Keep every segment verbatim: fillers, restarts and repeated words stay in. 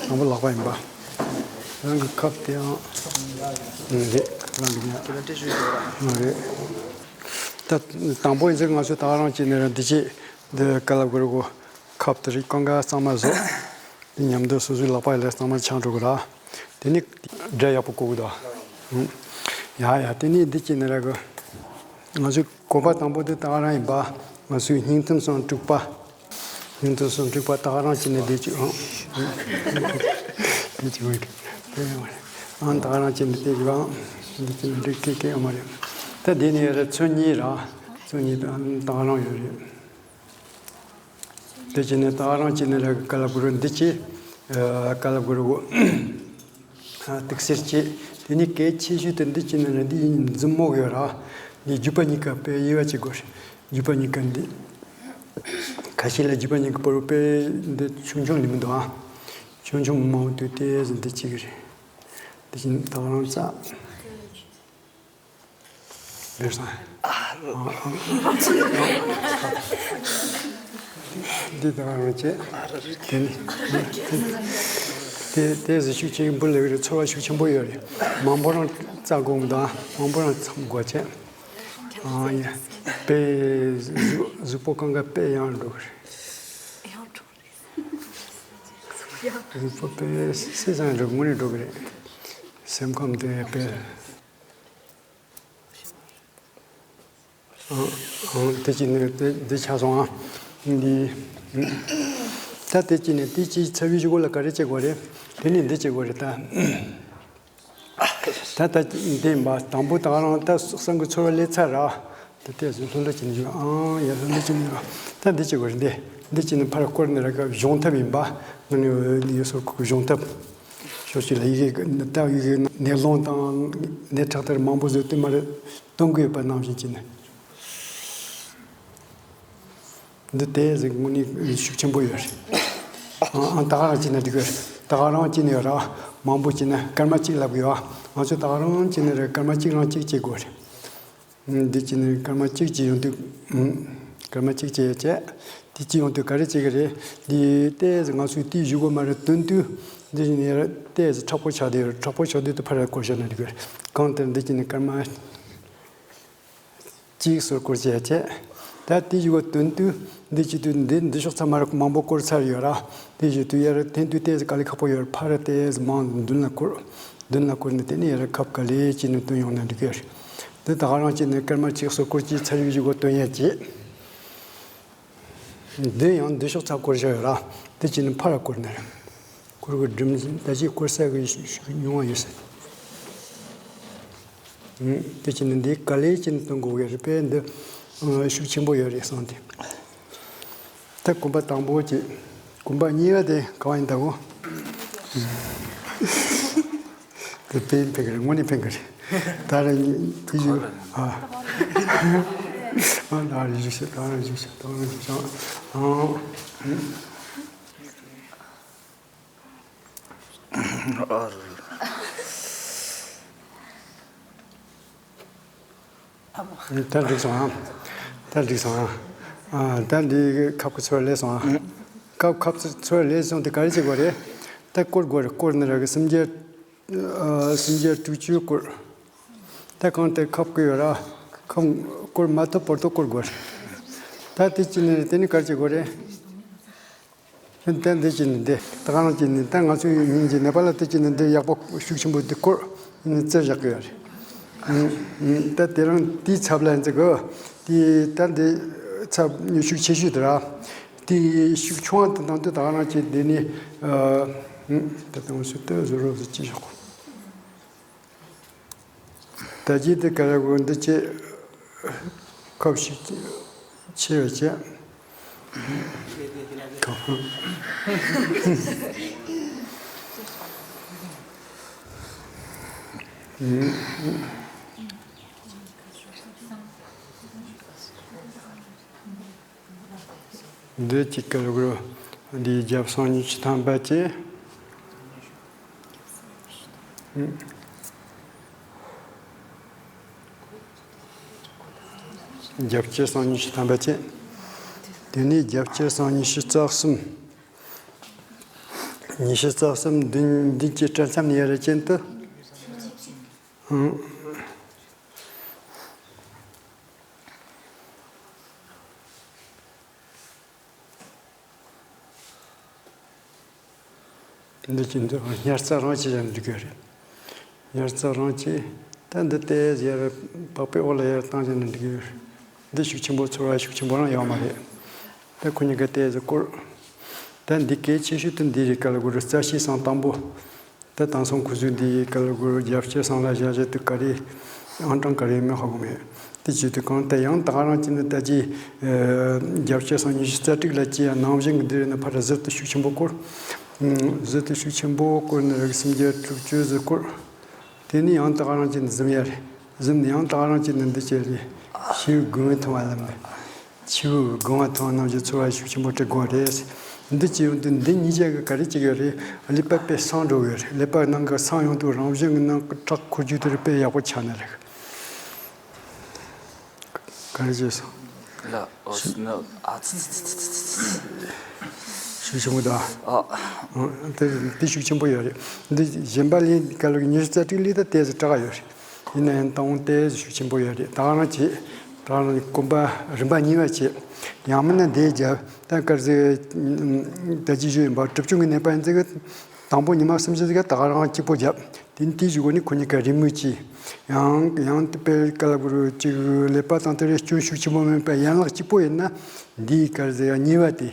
དང་པོ་ལག་པ་ཡིན་པ། རང་གི་ཁབ་དེའང་། ཨང་། རེད། རང་གི་ཉ། ཁྱེད་རང་སྤྲད་ཞུ་ཡོད་ར། ཨང་། རེད། ད་དང་པོ་ཡིན་ཚེ་ང་ཚོ་ད་ག་རང་བྱས་ནས་ར་འདི་བྱས། འདི་ག་ལ་གོ་ར་གོ། ཁབ་དེ་རིགས་སྒང་ག་གཙང་མ་བཟོ། དེ་མཉམ་དུ་སོ་སོའི་ལག་པ་ལ་གཙང་མ་ཆགས་འགྲོ་གི་ར། དེ་ནི་སྒྲ་ཡག་པོ་གོ་གི་འདུག་ཨང་། ཡ་ཡ། དེ་ནི་འདི་བྱས་ནས་ར་གོ། ང་ཚོའི་གོམ་པ་དང་པོ་དེ་ད་ག་རང་ཡིན་པ། ང་ཚོའི་སྙིང་ཐུམ་སོ་དྲུག་པ། སྙིང་ཐུམ་སོ་དྲུག་པ་ད་ག་རང་བྱས་ནས་བསྡད་བཅུག་ཨང་། བསྡད་བཅུག་ཨང་། ད་ག་རང་བྱས་ནས་བསྡད་བཅུག་ཨང་། འདི་བྱས་ནས་འགྲིག་སྐད་སྐད་ཡོད་མ་རེད། ད་འདི་ནས་ཡར་ཚོན་གཉིས་ར། ཚོན་གཉིས་ད་ག་རང་ཡོད་རེད། དེ་བྱས་ནས་ད་ག་རང་བྱས་ནས་ར་ག་ལ་གོ་ར་འདི་བྱས། ཨ། ག་ལ་གོ་ར་གོ། ཨ། དུག་སེལ་བྱས། དེ་ནི་གལ་ཆེ་ཤོས་དེ་འདི་བྱས་ནས་ར་འདི་མཛུབ་མོ་ཡོད་ར། འདི་རྒྱུད་པ་གཉིས་ཀ་དཔེ་དབྱེ་བ་བྱེད་དགོས་རེད། རྒྱུད་པ་གཉིས་ཀ་འདི། ཁ་ཤས་ལ་རྒྱུད་པ་གཉིས་ཀ་བར་དུ་དཔེ་འདི་ཆུང་ཆུང་ལས་མི་འདུག་ཨ། ཆུང་ཆུང་མང་དུ་ཏོག་ཙམ་འདི་བྱེད་ཀྱི་རེད། དེ་བཞིན་ད་ག་རང་ཙག་འདིར་སོང་། འདི་ད་ག་རང་བྱས། དེ་ནི། དེ་དེ་ཟེར་ཤུགས་ཆེན་པོ་ལས་རེད། ཚོར་བ་ཤུགས་ཆེན་པོ་ཡོད་རེད། མང་པོ་རང་ཙག་དགོས་མི་འདུག་ཨ། མང་པོ་རང་ཙག་དགོས་བྱས། ཨང་། ཡ། དཔེ་གཟུགས་གཟུགས་པོ་སྒང་ག་དཔེ་ཡང་འགྲོ་གི་རེད། གཟུགས་པོ་དཔེ་སེ་སང་འགྲོ་དངོས་གནས་འགྲོ་གི་རེད། སེམས་ཁམས་དེ་དཔེ། ཨང་། ཨང་། དེ་གཅིག་ནི་དེ་འདི་ཆགས་སོང་ཨ། འདི། ད་དེ་གཅིག་ནི་དེ་གཅིག་ཚ་བའི་གཞུག་གུ་ལ་ག་རེ་བྱེད་དགོས་རེད། དེ་ནི་འདི་བྱེད་དགོས་རེད་ད། ད་ད་འདི་ཡིན་པ། དང་པོ་ད་ག་རང་ད་སེམས་ཀྱི་ཚོར་བ་སླེབས་ཚར་ར། ད་ལྟས་སུ་ལྷོད་ལྷོད་བྱས་ནས་བཞུགས། ཨང་། ཡ། ལྷོད་ལྷོད་བྱས་ནས་བཞུགས། ད་འདི་བྱེད་དགོས་རེད། འདི་འདི་བྱས་ནས་ཕར་བསྐོར་ནས་ར་ག་གཞོང་ཐབ་ཡིན་པ། ང་ནི་འདི་ཡོད་སོར་གོ་གཞོང་ཐབ། ཕྱོགས་གཅིག་ལ་ཡི་གེ་ད་ཡི་གེ་ནད་སློང་དང་ནད་ཁྲག་ཐར་མང་པོ་བཟོས་ཏེ་མར་གཏོང་གི་ཡོད་པ་ནང་བཞིན་བྱས་ནས། འདི་དེ་ཟིག་དངོས་གནས་ཤུགས་ཆེན་པོ་ཡོད་རེད། ཨང་། ཨང་། ད་ག་རང་བྱས་ན་འགྲིག་གི་རེད། ད་ག་རང་བྱས་ན་ཡོད་ར། མང་པོ་བྱས་ན་སྐར་མ་གཅིག་ལབ་དགོས་ཨ། ང་ཚོས་ད་ག་རང་བྱས་ན་རེད། སྐར་མ་གཅིག་རང་གཅིག་བྱེད་དགོས་རེད། འདི་བྱས་ནས་སྐར་མ་གཅིག་བྱས་ཡོང་དུས། སྐར་མ་གཅིག་བྱས་ཡོད་ཅེས། དེ་བྱས་ཡོང་དུས་ག་རེ་བྱེད་ཀྱི་རེད། འདི་ལྟས་ང་ཚོས་དེའི་གཞུག་གུ་མར་དོན་དུ་འདི་བྱས་ནས་ལྟས་མཁྲེགས་པོ་ཆགས་དུས། མཁྲེགས་པོ་ཆགས་དུས་དེ་ཕར་བསྐོར་བཞག་ན་འགྲིག་གི་རེད། གང་ལྟར་འདི་བྱས་ནས་སྐར་མ་གཅིག་སོར་བསྐོར་བྱས་ཡོད་ཅེས། ད་དེའི་གཞུག་གུ་དོན་དུ་འདི་བྱེད་དུས་འདི་འདི་ཕྱོགས་ཚང་མར་མང་པོ་བསྐོར་ཚར་ཡོད་ར། དེ་བྱེད་དུས་ཡར་འཐེན་དུས་ལྟས་དཀའ་ལས་ཁག་པོ་ཡོད་ར། ཕར་ལྟས་མང་མདུན་ལ་བསྐོར། མདུན་ལ་བསྐོར་ནས་དེ་ནས་ཡར་ཁབ་ག་ལེ་བྱས་ནས་བཏོན་ཡོང་ན་འགྲིག་གི་རེད། འདི་ད་ག་རང་བྱས་ནས་སྐར་མ་གཅིག་སོར་བསྐོར་གཅིག་ཚར་བའི་གཞུག་གུ་བཏོན་ཡ་བྱེད། འདི་ཡང་འདི་ཕྱོགས་ཚང་བསྐོར་བཞག་ཡོད་ར། དེ་བྱས་ནས་ཕར་བསྐོར་ནས་རེད། བསྐོར་གི་སྒྲིམ་ད་ཅི་བསྐོར་ས་གི་ཤུགས་ཉུང་བ་ཡོད་ས། དེ་བྱས་ནས་འདི་ག་ལེ་བྱས་ནས་བཏོན་དགོས་ཀྱི་རེད་པས། འདི་ཤུགས་ཆེན་པོ་ཡོད་རེད་བསམ་སྟེ། ད་གོམ་པ་དང་པོ་བྱས། གོམ་པ་གཉིས་པ་དེ་ག་བ་ཡིན་ད་གོ། དེ་ཕན་ཕན་གི་རེད། དངོས་གནས་ཕན་གི་རེད། ད་ར་དེ་ཡོད་ཨ། ཨ། ད་ར་བཞུགས་ཤིག་ད་ར་བཞུགས་ཤིག་ད་ར་བཞུགས་ཤིག་ཨ། ཨ། ད་འགྲིག་སོང་ཨ། ད་འགྲིག་སོང་ཨ། ཨ། ད་འདི་ཁབ་ཀྱི་ཚོར་ལས་སོང་ཨ། ཁབ་ཁབ་ཚོར་ལས་སོང་དེ་ག་རེ་བྱེད་དགོས་རེད། ད་བསྐོར་དགོས་རེད། བསྐོར་ནས་ར་གི་སུམ་བརྒྱ། ཨ། སུམ་བརྒྱ་དྲུག་ཅུ་བསྐོར། ད་གང་ལྟར་ཁབ་བསྐོར་ཡོད་ར། ཁབ་བསྐོར་མ་ཐུབ་བར་དུ་བསྐོར་དགོས་རེད། ད་དེ་བྱས་ནས་དེ་ནི་ག་རེ་བྱེད་དགོས་རེད། ད་འདི་བྱས་ནས་འདི་ད་ག་རང་བྱས་ནས་ད་ང་ཚོའི་སྙིང་རྗེ་ནད་པ་ལ་དེ་བྱས་ནས་འདི་ཡག་པོ་ཤུགས་ཆེན་པོ་འདི་བསྐོར་ནས་བཙིར་བཞག་གི་ཡོད་རེད། ཨུ། ཨུ། ད་དེ་རང་དེའི་ཚབ་ལ་འཛི་གི་དེ་ད་འདི་ཚབ་ཤུགས་ཆེ་ཤོས་དེ་ར། དེ་ཤུགས་ཆུང་བ་དེ་དང་དེ་ད་ག་རང་བྱས་འདི་ནི། ཨུ། ད་དུང་སུ་ལྟ་བཟོ་རོགས་ཟེར་ཅི་ཞོག་ད་ཅི་དེ་ག་རེ་དགོས་འདི་ཅི། ཁབ་ཞིག་ཆེ་བ་བྱས། ཁབ། འདི་གཅིག་གི་ལུགས་རོ། འདིའི་རྒྱབ་སང་ཉི་ཤུ་ཐམ་པ་བྱས། རྒྱབ་སྐྱེད་སང་ཉི་ཤུ་ཐམ་པ་བྱས། དེ་ནས་རྒྱབ་སྐྱེད་སང་ཉི་ཤུ་རྩ་གསུམ། ཉི་ཤུ་རྩ་གསུམ་བདུན་བདུན་གྱི་སྤྲེལ་མཚམས་ནས་ཡར་རྒྱུན་དུ། ཨང་། འདི་ཅི་འདི་ཉར་ཚགས་རང་བྱེད་ཀྱང་འགྲིག་གི་རེད། ཉར་ཚགས་རང་བྱེད། ད་འདི་ལྟས་ཡར་པགས་པའི་འོག་ལ་ཡར་བཏང་ཀྱང་འགྲིག་གི་རེད། འདི་ཤུགས་ཆེན་པོ་ཚོར་བ་ཤུགས་ཆེན་པོ་རང་ཡོད་མ་རེད། ད་ཁོ་གཉིས་ཀ་ལྟས་སུ་བསྐོར། ད་འདི་གལ་ཆེ་ཤོས་དེ་འདི་རེད། ག་ལ་གོ་རུ་རྩ་ཤེས་སང་དང་པོ། ད་དེང་སང་ཁོ་ཚོས་འདི་ག་ལ་གོ་རུ་རྒྱབ་སྐྱེད་སང་ལ་བཞག་བཞག་དུ་ག་རེ་ཨང་གྲངས་ག་རེ་མི་ཧ་གོ་མེད། དེ་བྱེད་དུས་གང་ལྟར་ཡང་ད་ག་རང་གཅིག་ནི་ད་ཅི་རྒྱབ་སྐྱེད་སང་ཉི་ཤུ་རྩ་དྲུག་ལ་ཅི་ཡང་ནང་བཞིན་གྱི་འདི་རེད་ན་ཕར་ཟུར་དུ་ཤུགས་ཆེན་པོ་བསྐོར། ཟུར་དུ་ཤུགས་ཆེན་པོ་བསྐོར་ནས་རིགས་སུམ་བརྒྱ་དྲུག་ཅུ་ཟིག་བསྐོར། དེ་ནས་ཡང་ད་ག་རང་གཅིག་ནི་གཟིམ་ཡ་རེད། གཟིམ་ནས་ཡང་ད་ག་རང་གཅིག་ནི་འདི་བྱས་རེད། ཤིའུ་དགུང་བའི་ཐང་བ་ལམ་ནས། ཆུ་བོའི་སྒང་བ་ཐང་རྣམས་ཀྱི་ཚོར་བ་ཤུགས་ཆེན་པོ་སྤྲད་དགོས་རེད། འདི་ཅི་ཡོང་དུས་འདི་གཉིས་ཆ་གི་ག་རེ་བྱེད་ཀྱི་རེད། ཀླད་པ་དཔེ་སངས་འགྲོ་གི་རེད། ཀླད་པ་ནང་གི་སངས་ཡོང་དུས་རང་བཞིན་གྱི་ནང་གི་ཁྲག་འཁོར་རྒྱུ་དེ་རེད། དཔེ་ཡག་པོ་ཆགས་ནི་རེད། ག་རེ་བྱས་སོང་། ལ་ཨོ་སི་ནོ་ཨ་ཙི་ཙི་ཙི་ཙི་ཙི། ཤུགས་ཆེན་པོ་དང་། ཨ། དེ་དེ་ཤུགས་ཆེན་པོ་ཡོད་རེད། འདི་གཞན་པ་ལས་ག་ལ་གི་ཉི་ཤུ་རྩ་དྲུག་ལས་ད་ཏོག་ཙམ་དྲག་ཡོད་རེད། ཡིན་ན་ཡང་ཏང་ཏོག་ཙམ་ཤུགས་ཆེན་པོ་ཡོད་རེད། ད་ག་རང་བྱེད། ད་ག་རང་གོམ་པ་རིམ་པ་གཉིས་པ་བྱེད། ཡང་མིན་ན་འདི་རྒྱབ་ད་གར་ཟེ། ད་ཅི་ཞུ་ཡིན་པ་གྲུབ་ཆུང་གི་ནད་པ་ཡིན་ཚེ་གི། དང་པོ་ཉི་མ་སུམ་ཅུ་ཟིག་ག་ད་ག་རང་གཅིག་པོ་རྒྱབ། དེ་ནི་དེའི་གཞུག་གུ་ནི་ཁོ་གཉིས་ཀ་རེས་མོས་ཀྱིས། ཡང་ཡང་དེ་པའི་ཀ་ལ་གུ་རུ་གཅིག་ཀླད་པ་དང་དེ་རེ་སྐྱོན་ཤུགས་ཆེན་པོ་མེད་པ་ཡན་ལག་གཅིག་པོ་ཡིན་ན། འདིའི་གར་ཟེ་ཡང་གཉིས་པ་དེ།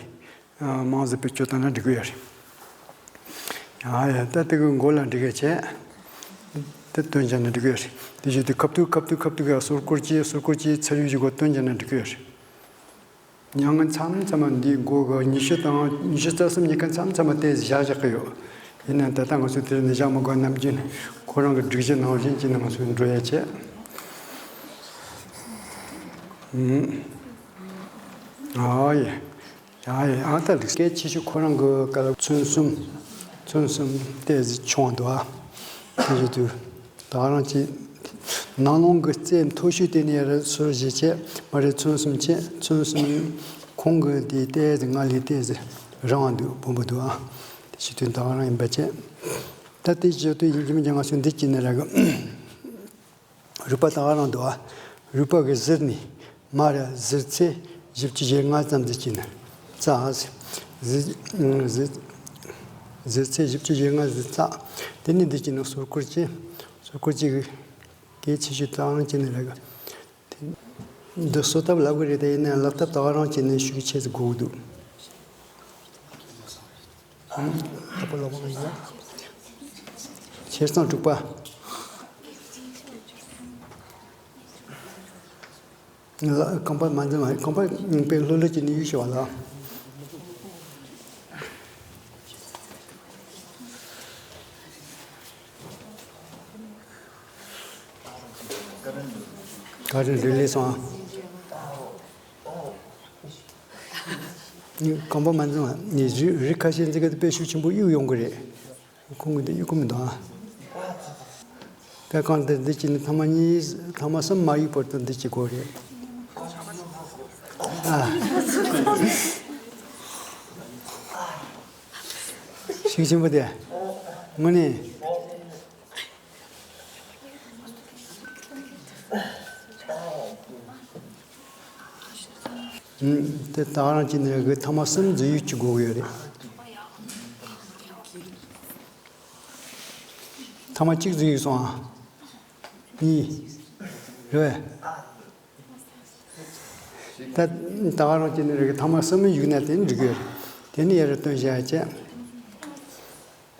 མང་ཟེར་བའི་སྐྱོ་སྟངས་ན་འགྲིག་གི་ཡོད་རེད། ཡ་ཡ་ད་དེ་གི་མགོ་ལ་འགྲིག་གི་བྱས། དེ་སྟོན་བྱས་ན་འགྲིག་གི་ཡོད་རེད། དེ་བཞིན་དུ་ཁབ་ཏུ་ཁབ་ཏུ་ཁབ་ཏུ་གི་ཟུར་བསྐོར་གྱིས་ཟུར་བསྐོར་གྱིས་ཚར་ཡུལ་གྱི་སྒོ་སྟོན་བྱས་ན་འགྲིག་གི་ཡོད་རེད། མྱང་ང་མཚམས་མཚམས་མ་འདིའི་མགོ་གི་ཉི་ཤུ་དང་ཉི་ཤུ་རྩ་གསུམ་གཉིས་ཀ་མཚམས་མཚམས་མ་དེ་བཞག་བཞག་གི་ཡོད། ཡིན་ན་ད་ལྟ་ང་ཚོས་དེར་ནི་བཞག་མི་དགོས། ནམ་རྒྱུན་ཁོ་རང་གི་སྒྲིག་གཞི་ནང་བཞིན་གྱིས་ནི་ང་ཚོས་འགྲོ་ཡ་བྱས། ཨ་ཡེ། ཡ་ཡེ་ཨ་ད་འདུག་སྐད་ཆེ་ཤོས་ཁོ་རང་གི་སྐབས་ལ་ཚོན་གསུམ། ཚོན་གསུམ་ཏོག་ཙམ་ཆུང་བ་འདུག་ཨ། དེ་བཞིན་དུ་ད་ག་རང་གཅིག་ནང་ལོང་གི་རྩེ་མཐོ་ཤོས་དེ་ནས་ར་ཟུར་བཞི་བྱས་མ་རེད། ཚོན་གསུམ་བྱས། ཚོན་གསུམ་ཁོང་གི་དེ་ཏོག་ཙམ་ང་ལས་ཏོག་ཙམ་རིང་བ་འདུག་སྦོམ་པོ་འདུག་ཨ། དེ་བཞིན་དུ་ད་ག་རང་ཡིན་པ་བྱས། ད་དེ་བཞིན་དུ་ཡིན་གྱི་མིན་གྱི་ང་ཚོ་འདི་གཅིག་ནས་ར་གི་རུས་པ་ད་ག་རང་འདུག་ཨ། རུས་པ་གི་ཟུར་ནས་མར་ཟུར་ཚད་བཞི་བཅུ་ཞེ་ལྔ་ཙམ་འདི་གཅིག་ནས་བཙགས། ཟུར་ཟུར་ཟུར་ཚད་བཞི་བཅུ་ཞེ་ལྔ་ཟིག་བཙགས། དེ་ནས་འདི་གཅིག་ནས་ཟུར་བསྐོར་གྱིས། ཟུར་བསྐོར་གྱིས་གལ་ཆེ་ཤོས་ད་ག་རང་གཅིག་ནས་རེད་གི། འདི་གསོ་ཐབས་ལབ་གི་རེད་དེ། ཡིན་ན་ལག་ཐབས་ད་ག་རང་གཅིག་ནས་ཤུགས་ཆེ་ཟིག་དགོས་ཀྱི་འདུག་ད་པོ་ལ་པོ་ལ་ཡ། ཆེར་ཚང་དྲུག་པ། ལ་རྐང་པ་མ་འཛིན་པ། རྐང་པ་གཉིས་པའི་ལྷོད་ལྷོད་ཀྱི་ནི་གཡུག་ཤོག་ལ། ག་རེ་རེ་ལས་སོང་ཨ། རྐང་པ་མ་འཛིན་པ་ནི་རི་རི་ཁ་ཤས་འཛིན་ག་དེ་དཔེ་ཤུགས་ཆེན་པོ་གཡུག་ཡོང་གི་རེད། ཁོང་གི་འདི་གཡུག་གི་མི་འདུག་ཨ། དཔེ་གང་ལྟར་འདི་གཅིག་ནི་ཐ་མ་གཉིས་ཐ་མ་གསུམ་མ་གཡུག་བར་དུ་འདི་གཅིག་དགོས་རེད། ཨ། ཤུགས་ཆེན་པོ་དེ། དངོས་གནས། ཨུམ། དེ་ད་ག་རང་གཅིག་ནས་གི་ཐ་མ་གསུམ་འཛུལ་ཡུལ་གཅིག་དགོས་ཀྱི་ཡོད་རེད། ཐ་མ་གཅིག་འཛུལ་ཡུལ་སོང་ཨ། གཉིས། རེད་པས། ད་ད་ག་རང་གཅིག་ནས་རེད་གི་ཐ་མ་གསུམ་གཡུག་ན་དེ་འགྲིག་གི་ཡོད་རེད། དེ་ནི་ཡར་སྟོན་བྱ་ཡ་བྱས།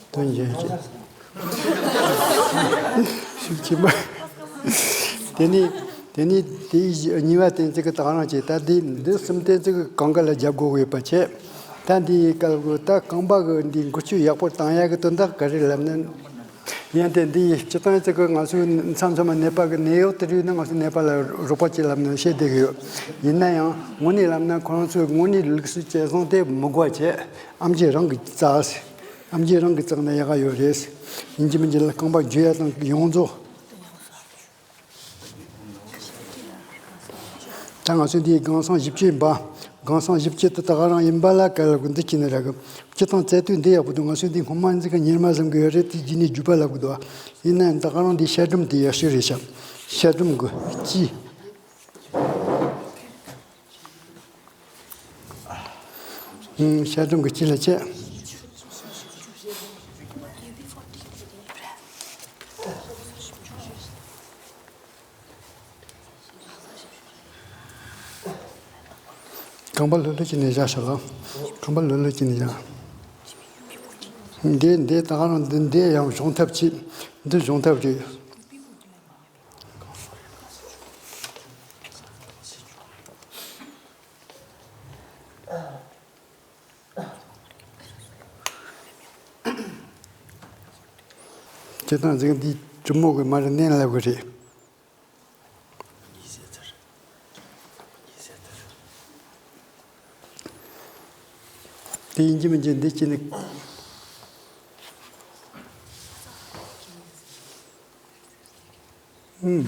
སྟོན་བྱ་ཡ་བྱས། ཤུགས་ཆེན་པོ། དེ་ནི་དེ་ནི་དེའི་གཉིས་པ་བསྟན་ཚིག་གི་ད་ག་རང་བྱས། ད་འདི་འདི་གསུམ་བསྟན་ཚིག་གི་གང་ག་ལ་རྒྱབ་དགོས་ཀྱི་ཡོད་པ་བྱས། ད་འདིའི་སྐབས་ཀྱི་ད་རྐང་པ་གི་འདི་འགུལ་སྐྱོད་ཡག་པོ་བཏང་ཡག་གི་དོན་དག་ག་རེ་ལབ་ན། ཡང་དེ་འདི་སྤྱི་བཏང་ཅིག་གི་ང་ཚོའི་མཚམས་མཚམས་མ་ནད་པ་གི་ནད་གཡོག་དེ་རིགས་ནི་ང་ཚོའི་ནད་པ་ལ་རོགས་པ་ཅིག་ལབ་ནས་བཤད་བསྡད་གི་ཡོད། ཡིན་ན་ཡང་དངོས་གནས་ལབ་ན་ཁོ་རང་ཚོའི་དངོས་གནས་ལུགས་སྲོལ་བྱས་སོང་དེ་མི་དགོས་བྱས། ཨེམ་ཆི་རང་གིས་བཙགས། ཨེམ་ཆི་རང་གིས་བཙགས་ན་ཡག་ག་ཡོད་རེད། ཡིན་གཅིག་མིན་གཅིག་ལ་རྐང་པ་འཇུ་ཡ་དང་ཡོངས་རྫོགས། ད་ང་ཚོས་འདིའི་སྒང་སང་བཞི་བཅུ་ཡིན་པ། སྒང་སང་བཞི་བཅུ་དེ་ད་ག་རང་ཡིན་པ་ལ་ག་ལ་གི་འདི་ཅི་ནས་ར་གི་སྤྱི་བཏང་རྩལ་དུས་འདི་ཡག་པོ་འདུག་ང་ཚོས་འདི་སྔོན་མ་འཛིན་གི་ཉེར་མ་བཟང་གི་ཡོད་རེད། དེ་རྗེས་ནས་རྒྱུད་པ་ལབ་གི་འདུག་ཡིན་ན་ད་ག་རང་འདི་ཤ་སྒྲུམ་དེ་ཡག་ཤོས་རེད་ཤག་ཤ་སྒྲུམ་གི་སྤྱི། ཤ་སྒྲུམ་གི་སྤྱི་ལ་བྱས། རྐང་པ་ལྷོད་ལྷོད་ཅིག་ནས་བཞག་ཤག་ལ། རྐང་པ་ལྷོད་ལྷོད་ཅིག་ནས་བཞག་འདི་འདི་ད་ག་རང་འདི་འདི་ཡང་སྦྱོང་ཐབས་ཅིག་འདི་སྦྱོང་ཐབས་རེད། སྤྱིར་བཏང་འཛིན་འདི་གྲུ་མོ་གི་མ་རེད་མནན་ལབ་གི་རེད། དེ་ཡིན་གྱི་མིན་གྱི་འདི་ཅི་ནི། ཨུམ།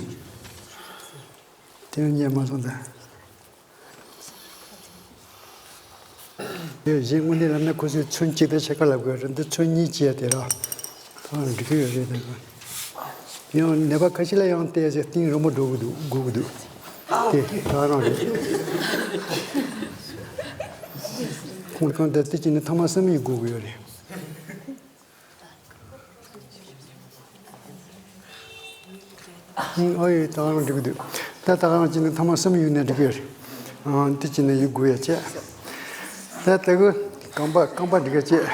དེ་ཉན་མ་སོང་ད། དེ་གཞན་དངོས་གནས་ལབ་ན་ཁོ་ཚོས་ཚོན་གཅིག་དང་ཕྱེད་ཀ་ལབ་དགོས་རེད། འདི་ཚོན་གཉིས་བྱས་དེ་ར། ཐང་འགྲིག་གི་ཡོད་རེད་དེ། ཡང་ནད་པ་ཁ་ཤས་ལ་ཡང་བལྟས་ཚེ་གཏིང་རིང་པོ་འགྲོ་གི་འདུག་སྒུག་གི་འདུག་དེ་ད་རང་རེད། ཁོང་གང་ལྟར་དེ་གཅིག་ནི་ཐ་མ་བསམ་ཡས་སྒུག་གི་ཡོད་རེད། ཨོ་ཡེ་ད་ག་རང་འགྲིག་གི་འདུག་ད་ད་ག་རང་གཅིག་ནི་ཐ་མ་བསམ་ཡས་ནས་འགྲིག་གི་ཡོད་རེད། ཨང་དེ་གཅིག་ནི་ཡས་སྒུག་ཡ་བྱས། ད་ད་གི་རྐང་པ་རྐང་པ་འགྲིག་ག་བྱས།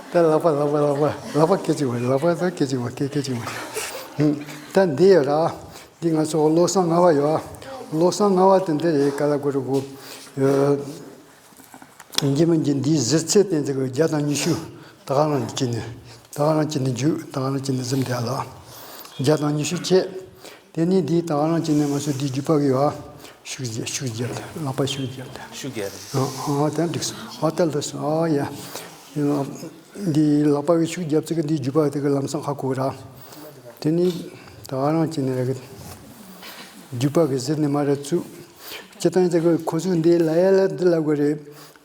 ད་ལག་པ་ལག་པ་ལག་པ་ལག་པ་སྐད་ཅིག་བ་ལག་པ་ད་སྐད་ཅིག་བ་སྐད་སྐད་ཅིག་བ། ད་འདི་ཡོད་ར། འདི་ང་ཚོ་བློ་བཟང་ལྔ་པ་ཡོད། བློ་བཟང་ལྔ་པ་དེ་འདི་རེད་ག་ལ་གོ་རུ་གོ། ཡིན་གྱི་མིན་གྱི་འདིའི་གཟི་ཚད་དེ་འདི་གི་བརྒྱ་དང་ཉི་ཤུ། ད་ག་རང་གཅིག་ནི། ད་ག་རང་གཅིག་ནི་འཇུ་ད་ག་རང་གཅིག་ནི་ཟིན་བསྡད་ལ། བརྒྱ་དང་ཉི་ཤུ་བྱས། དེ་ནས་འདིའི་ད་ག་རང་གཅིག་ནི་ང་ཚོ་འདིའི་རྒྱུད་པ་གི་ཡོད། ཤུགས་རྒྱབ་ཤུགས་རྒྱབ་ལག་པ་ཤུགས་རྒྱབ། ཤུགས་རྒྱབ། ཨ་ཨ་ད་འགྲིག་སོང་། ཨ་ད་ལོས་སོང་། ཨ་ཡ། འདི་ལག་པ་གི་ཤུགས་རྒྱབ་ཚིག་གི་འདི་རྒྱུད་པ་དེ་གི་ལམ་སང་ཁ་ཁུག་ར། དེ་ནི་ད་ག་རང་བྱས་ནས་ར་གི་རྒྱུད་པ་གི་ཟེར་ནས་མ་ར་བཙུགས། སྤྱི་བཏང་ཚེ་གི་ཁོ་ཚོས་འདི་ལ་ཡ་ལ་འདི་ལབ་གི་རེད།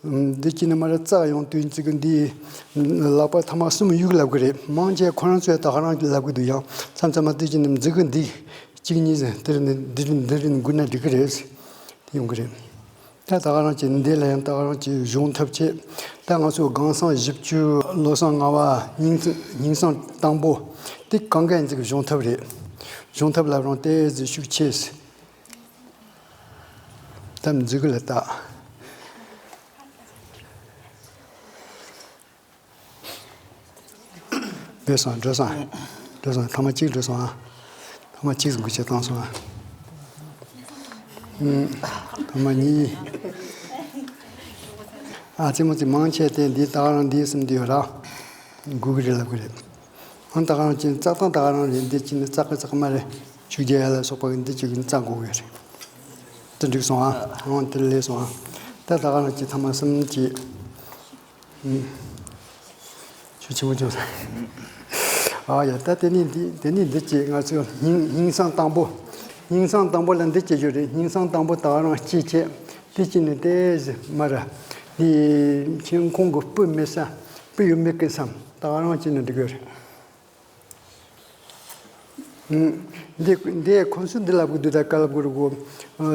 འདི་བྱས་ནས་མ་ར་རྩ་ཡོང་དུས་ཚིག་གི་འདི་ལག་པ་ཐ་མ་གསུམ་གཡུག་ལབ་གི་རེད། མང་ཆེ་ཁོ་རང་ཚོས་ད་ག་རང་ལབ་གི་འདུག་ཡང་མཚམས་མཚམས་མ་འདི་བྱས་ནས་མཛུ་གུ་འདི་གཅིག་གཉིས་ཟེར་འདི་རེད་འདི་རེད་འདི་རེད་འགུལ་ན་འགྲིག་གི་རེད། ཡོང་གི་རེད། ད་ད་ག་རང་གི་འདི་ལ་ཡང་ད་ག་རང་གི་སྦྱོང་ཐབས་བྱེད། ད་ང་ཚོ་སྒང་སང་བཞི་བཅུ་བློ་བཟང་ལྔ་པ་སྙིང་སྙིང་སང་དང་པོ། དེ་གང་ག་ཡིན་ཚིག་སྦྱོང་ཐབས་རེད། སྦྱོང་ཐབས་ལབ་རུང་ཏོག་ཙམ་ཤུགས་ཆེ། ད་མཛུ་གུ་ལ་ལྟ། འགྲོ་སོང་། འགྲོ་སོང་། འགྲོ་སོང་། ཐ་མ་གཅིག་འགྲོ་སོང་ཨ། ཐ་མ་གཅིག་འགུལ་བྱེད་བཏང་སོང་ཨ། ཐ་མ་གཉིས། ཨ་ཙི་མོ་ཙི་མང་ཆེ་དེ་འདི་ད་ག་རང་འདི་གསུམ་འདི་ཡོད་ར། འགུལ་གི་རེད་ལབ་གི་རེད། ཨང་ད་ག་རང་ཅི་ཙག་ཏང་ད་ག་རང་རེད། འདི་ཅི་ནི་ཙག་གི་ཙག་མ་རེད། ཆུ་རྒྱ་ཡ་ལ་སོགས་པ་གི་འདི་ཅི་གི་ཙག་དགོས་གི་རེད། དེ་འགྲིག་སོང་ཨ། ཨང་དེ་ལས་སོང་ཨ། ད་ད་ག་རང་ཅི་ཐ་མ་གསུམ་ཅི། ཆུ་ཆེན་པོ་བྱུང་། ཨ་ཡ་ད་དེ་ནི་འདི་དེ་ནི་འདི་ཅི་ང་ཚོ་སྙིང་སྙིང་སང་དང་པོ། སྙིང་སང་དང་པོ་ལ་འདི་ཅི་ཞུ་རེད། སྙིང་སང་དང་པོ་ད་ག་རང་ཅི་བྱེད། དེ་ཅི་ནི་དེ་ཟི་མ་ར། འདི་ཁྱེད་ཁོང་གི་སྤུ་མེད་ས་སྤུ་ཡོད་མེད་ཀི་སམ་ད་ག་རང་ཅི་ནི་འགྲིག་གི་རེད། འདི་འདི་ཁོང་ཚོས་འདི་ལབ་གི་འདུག་ད་ག་ལབ་གི་རེད་གོ།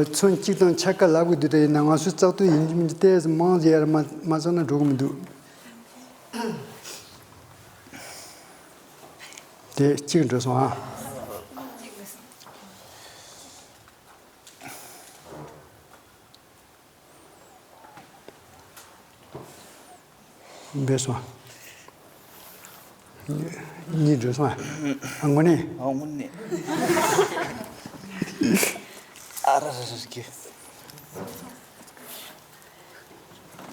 ཚོན་གཅིག་དང་ཕྱེད་ཀ་ལབ་གི་འདུག་ད་ཡིན་ན་ང་ཚོས་བཙག་འཐུ་ཡིན་གྱི་མིན་གྱི་ཏོག་ཙམ་མང་ཙམ་ཡར་མ་མ་བཙགས་ན་འགྲོ་གི་མི་འདུག་དེ་གཅིག་འགྲོ་སོང་ཨ། འབད་སོང་། གཉིས་འགྲོ་སོང་ཨ། དངོས་གནས། ཨ་དངོས་གནས། ཨ་ར་ར་ར་ར་ཀྱི།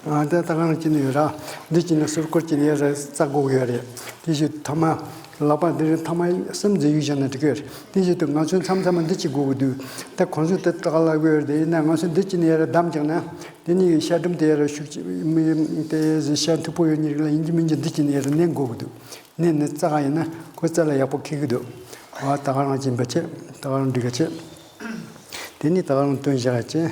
ཨ་ད་ད་ག་རང་ཅི་ནས་ཡོད་ར། འདི་ཅི་ནས་ཟུར་སྐོར་ཅི་ནས་ཡོད་ར་རྩ་དགོས་ཡོད་རེད། དེ་བཞིན་ཐ་མ། ལག་པ་འདི་རིང་ཐ་མ་གསུམ་འཛིན་ཡུལ་བཞག་ན་འགྲིག་གི་རེད། དེ་བཞིན་དུ་ང་ཚོའི་མཚམས་མཚམས་མ་འདི་ཅི་དགོས་ཀྱི་འདུག་ད་ཁོང་ཚོས་དེ་སྐྲག་ལབ་ཀྱི་ཡོད་རེད། ཡིན་ན་ང་ཚོས་འདི་ཅི་ནས་ཡར་བསྡམས་ཀྱང་ན། དེ་ནས་ཤ་སྒྲུམ་དེ་ཡར་ཤུགས་ཅི་མི་དེ་ཤ་མཐུག་པོ་ཡོད་ཉིད་ལ་ཡིན་གྱི་མིན་གྱི་འདི་ཅི་ནས་ཡར་མནན་དགོས་ཀྱི་འདུག་མནན་ནས་བཙགས་ཡིན་ན་ཁོ་རྩ་ལ་ཡག་པོ་འཁེལ་གྱི་འདུག་ཨ་ད་ག་རང་ཅི་འབད་ཆེ། ད་ག་རང་འགྲིག་ག་ཆེ། དེ་ནས་ད་ག་རང་སྟོན་བཞག་ཆེ།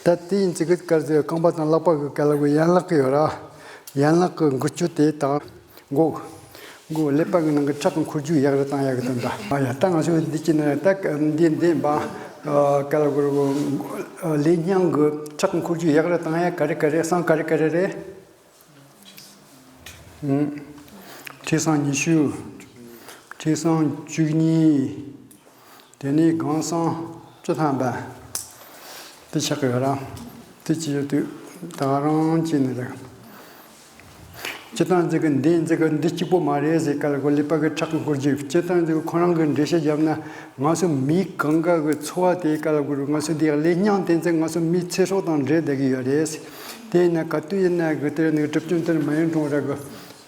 ད་དེ་ཡིན་ཙི་གི་དཀར་ཟེར་རྐང་པ་དང་ལག་པ་གི་ག་ལ་གི་ཡན་ལག་གི་ཡོད་ར། ཡན་ལག་གི་འགུལ་སྐྱོད་དེ་དང་མགོ། མགོ་ཀླད་པ་གི་ནང་གི་ཁྲག་གི་འཁོར་རྒྱུག་ཡག་རུ་བཏང་ཡག་གི་དོན་དག་ཨ་ཡ། ད་ང་ཚོས་འདི་ཅི་ནས་ད་འདི་འདི་འབའ་ག་ལ་གི་ལས་སྙིང་གི་ཁྲག་གི་འཁོར་རྒྱུག་ཡག་རུ་བཏང་ཡག་ག་རེ་ག་རེ་སང་ག་རེ་ག་རེ་རེད། ཨུམ། མཁྲིས་སྲང་ཉི་ཤུ། མཁྲིས་སྲང་བཅུ་གཉིས། དེ་ནས་སྒང་སྲང་བཅུ་ཐམ་པ། དེ་ཆགས་ཀྱི་ཡོད་ར། དེ་ཅི་ཡོད་དུས་ད་རང་ཅི་ནས་རེད། སྤྱིར་བཏང་འཛིན་གི་འདི་འཛིན་གི་འདི་གཅིག་པོ་མ་རེད་ཟེར་ག་ལ་གོ་ཀླད་པ་གི་ཁྲག་གི་འཁོར་རྒྱུག་སྤྱིར་བཏང་འཛིན་གི་ཁོ་རང་གི་འགྲེལ་བཤད་བརྒྱབ་ན། ང་ཚོ་མི་གང་ག་གི་འཚོ་བ་དེ་ག་ལ་གོ་རུ་ང་ཚོ་འདི་ལས་སྙིང་དེ་ཚོ་ང་ཚོ་མི་ཚེ་སྲོག་དང་འབྲེལ་བསྡད་ཀྱི་ཡོད་རེད། དེ་ཡིན་ན་ག་དུས་ཡིན་ན་གི་དེར་ནི་གྲུབ་ཆུང་དེར་མ་ཡིན་གྲོང་ར་གི་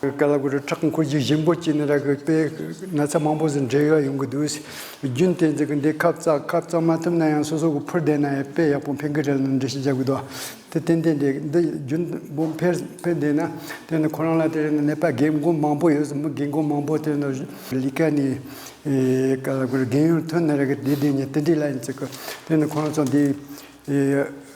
ག་ལ་གོ་རུ་ཁྲག་འཁོར་རྒྱུག་ཞིམ་པོ་བྱས་ནི་ར་གི་དཔེ་ན་ཚ་མང་པོ་ཟིག་འབྲེལ་ཡོད་ཡོང་གི་འདུག་རྒྱུན་དེ་ཚོ་གི་འདི་ཁབ་བཙག་ཁབ་བཙག་མ་ཐུབ་ན་ཡང་སོ་སོ་གི་ཕུར་བསྡད་ན་ཡང་དཔེ་ཡག་པོ་ཕན་གི་རེད་ལ་འགྲེལ་བཤད་རྒྱག་གི་འདུག་དེ་ཏན་ཏན་རེད། འདི་རྒྱུན་པོ་འཕེལ་འཕེལ་བསྡད་ན་དེ་ནི་ཁོ་རང་ལ་དེ་ནི་ནད་པ་རྒན་རྒོན་མང་པོ་ཡོད་ཟེར། མི་རྒན་རྒོན་མང་པོ་དེ་ནི་ལི་ཀ་ནི་ག་ལ་གོ་རྒན་ཡོལ་ཐོན་ནི་ར་གི་དེ་དེ་ནི་དེ་འདྲའི་ལ་ཡིན་ཚེ་གི་དེ་ནི་ཁོ་རང་ཚོ་འདི་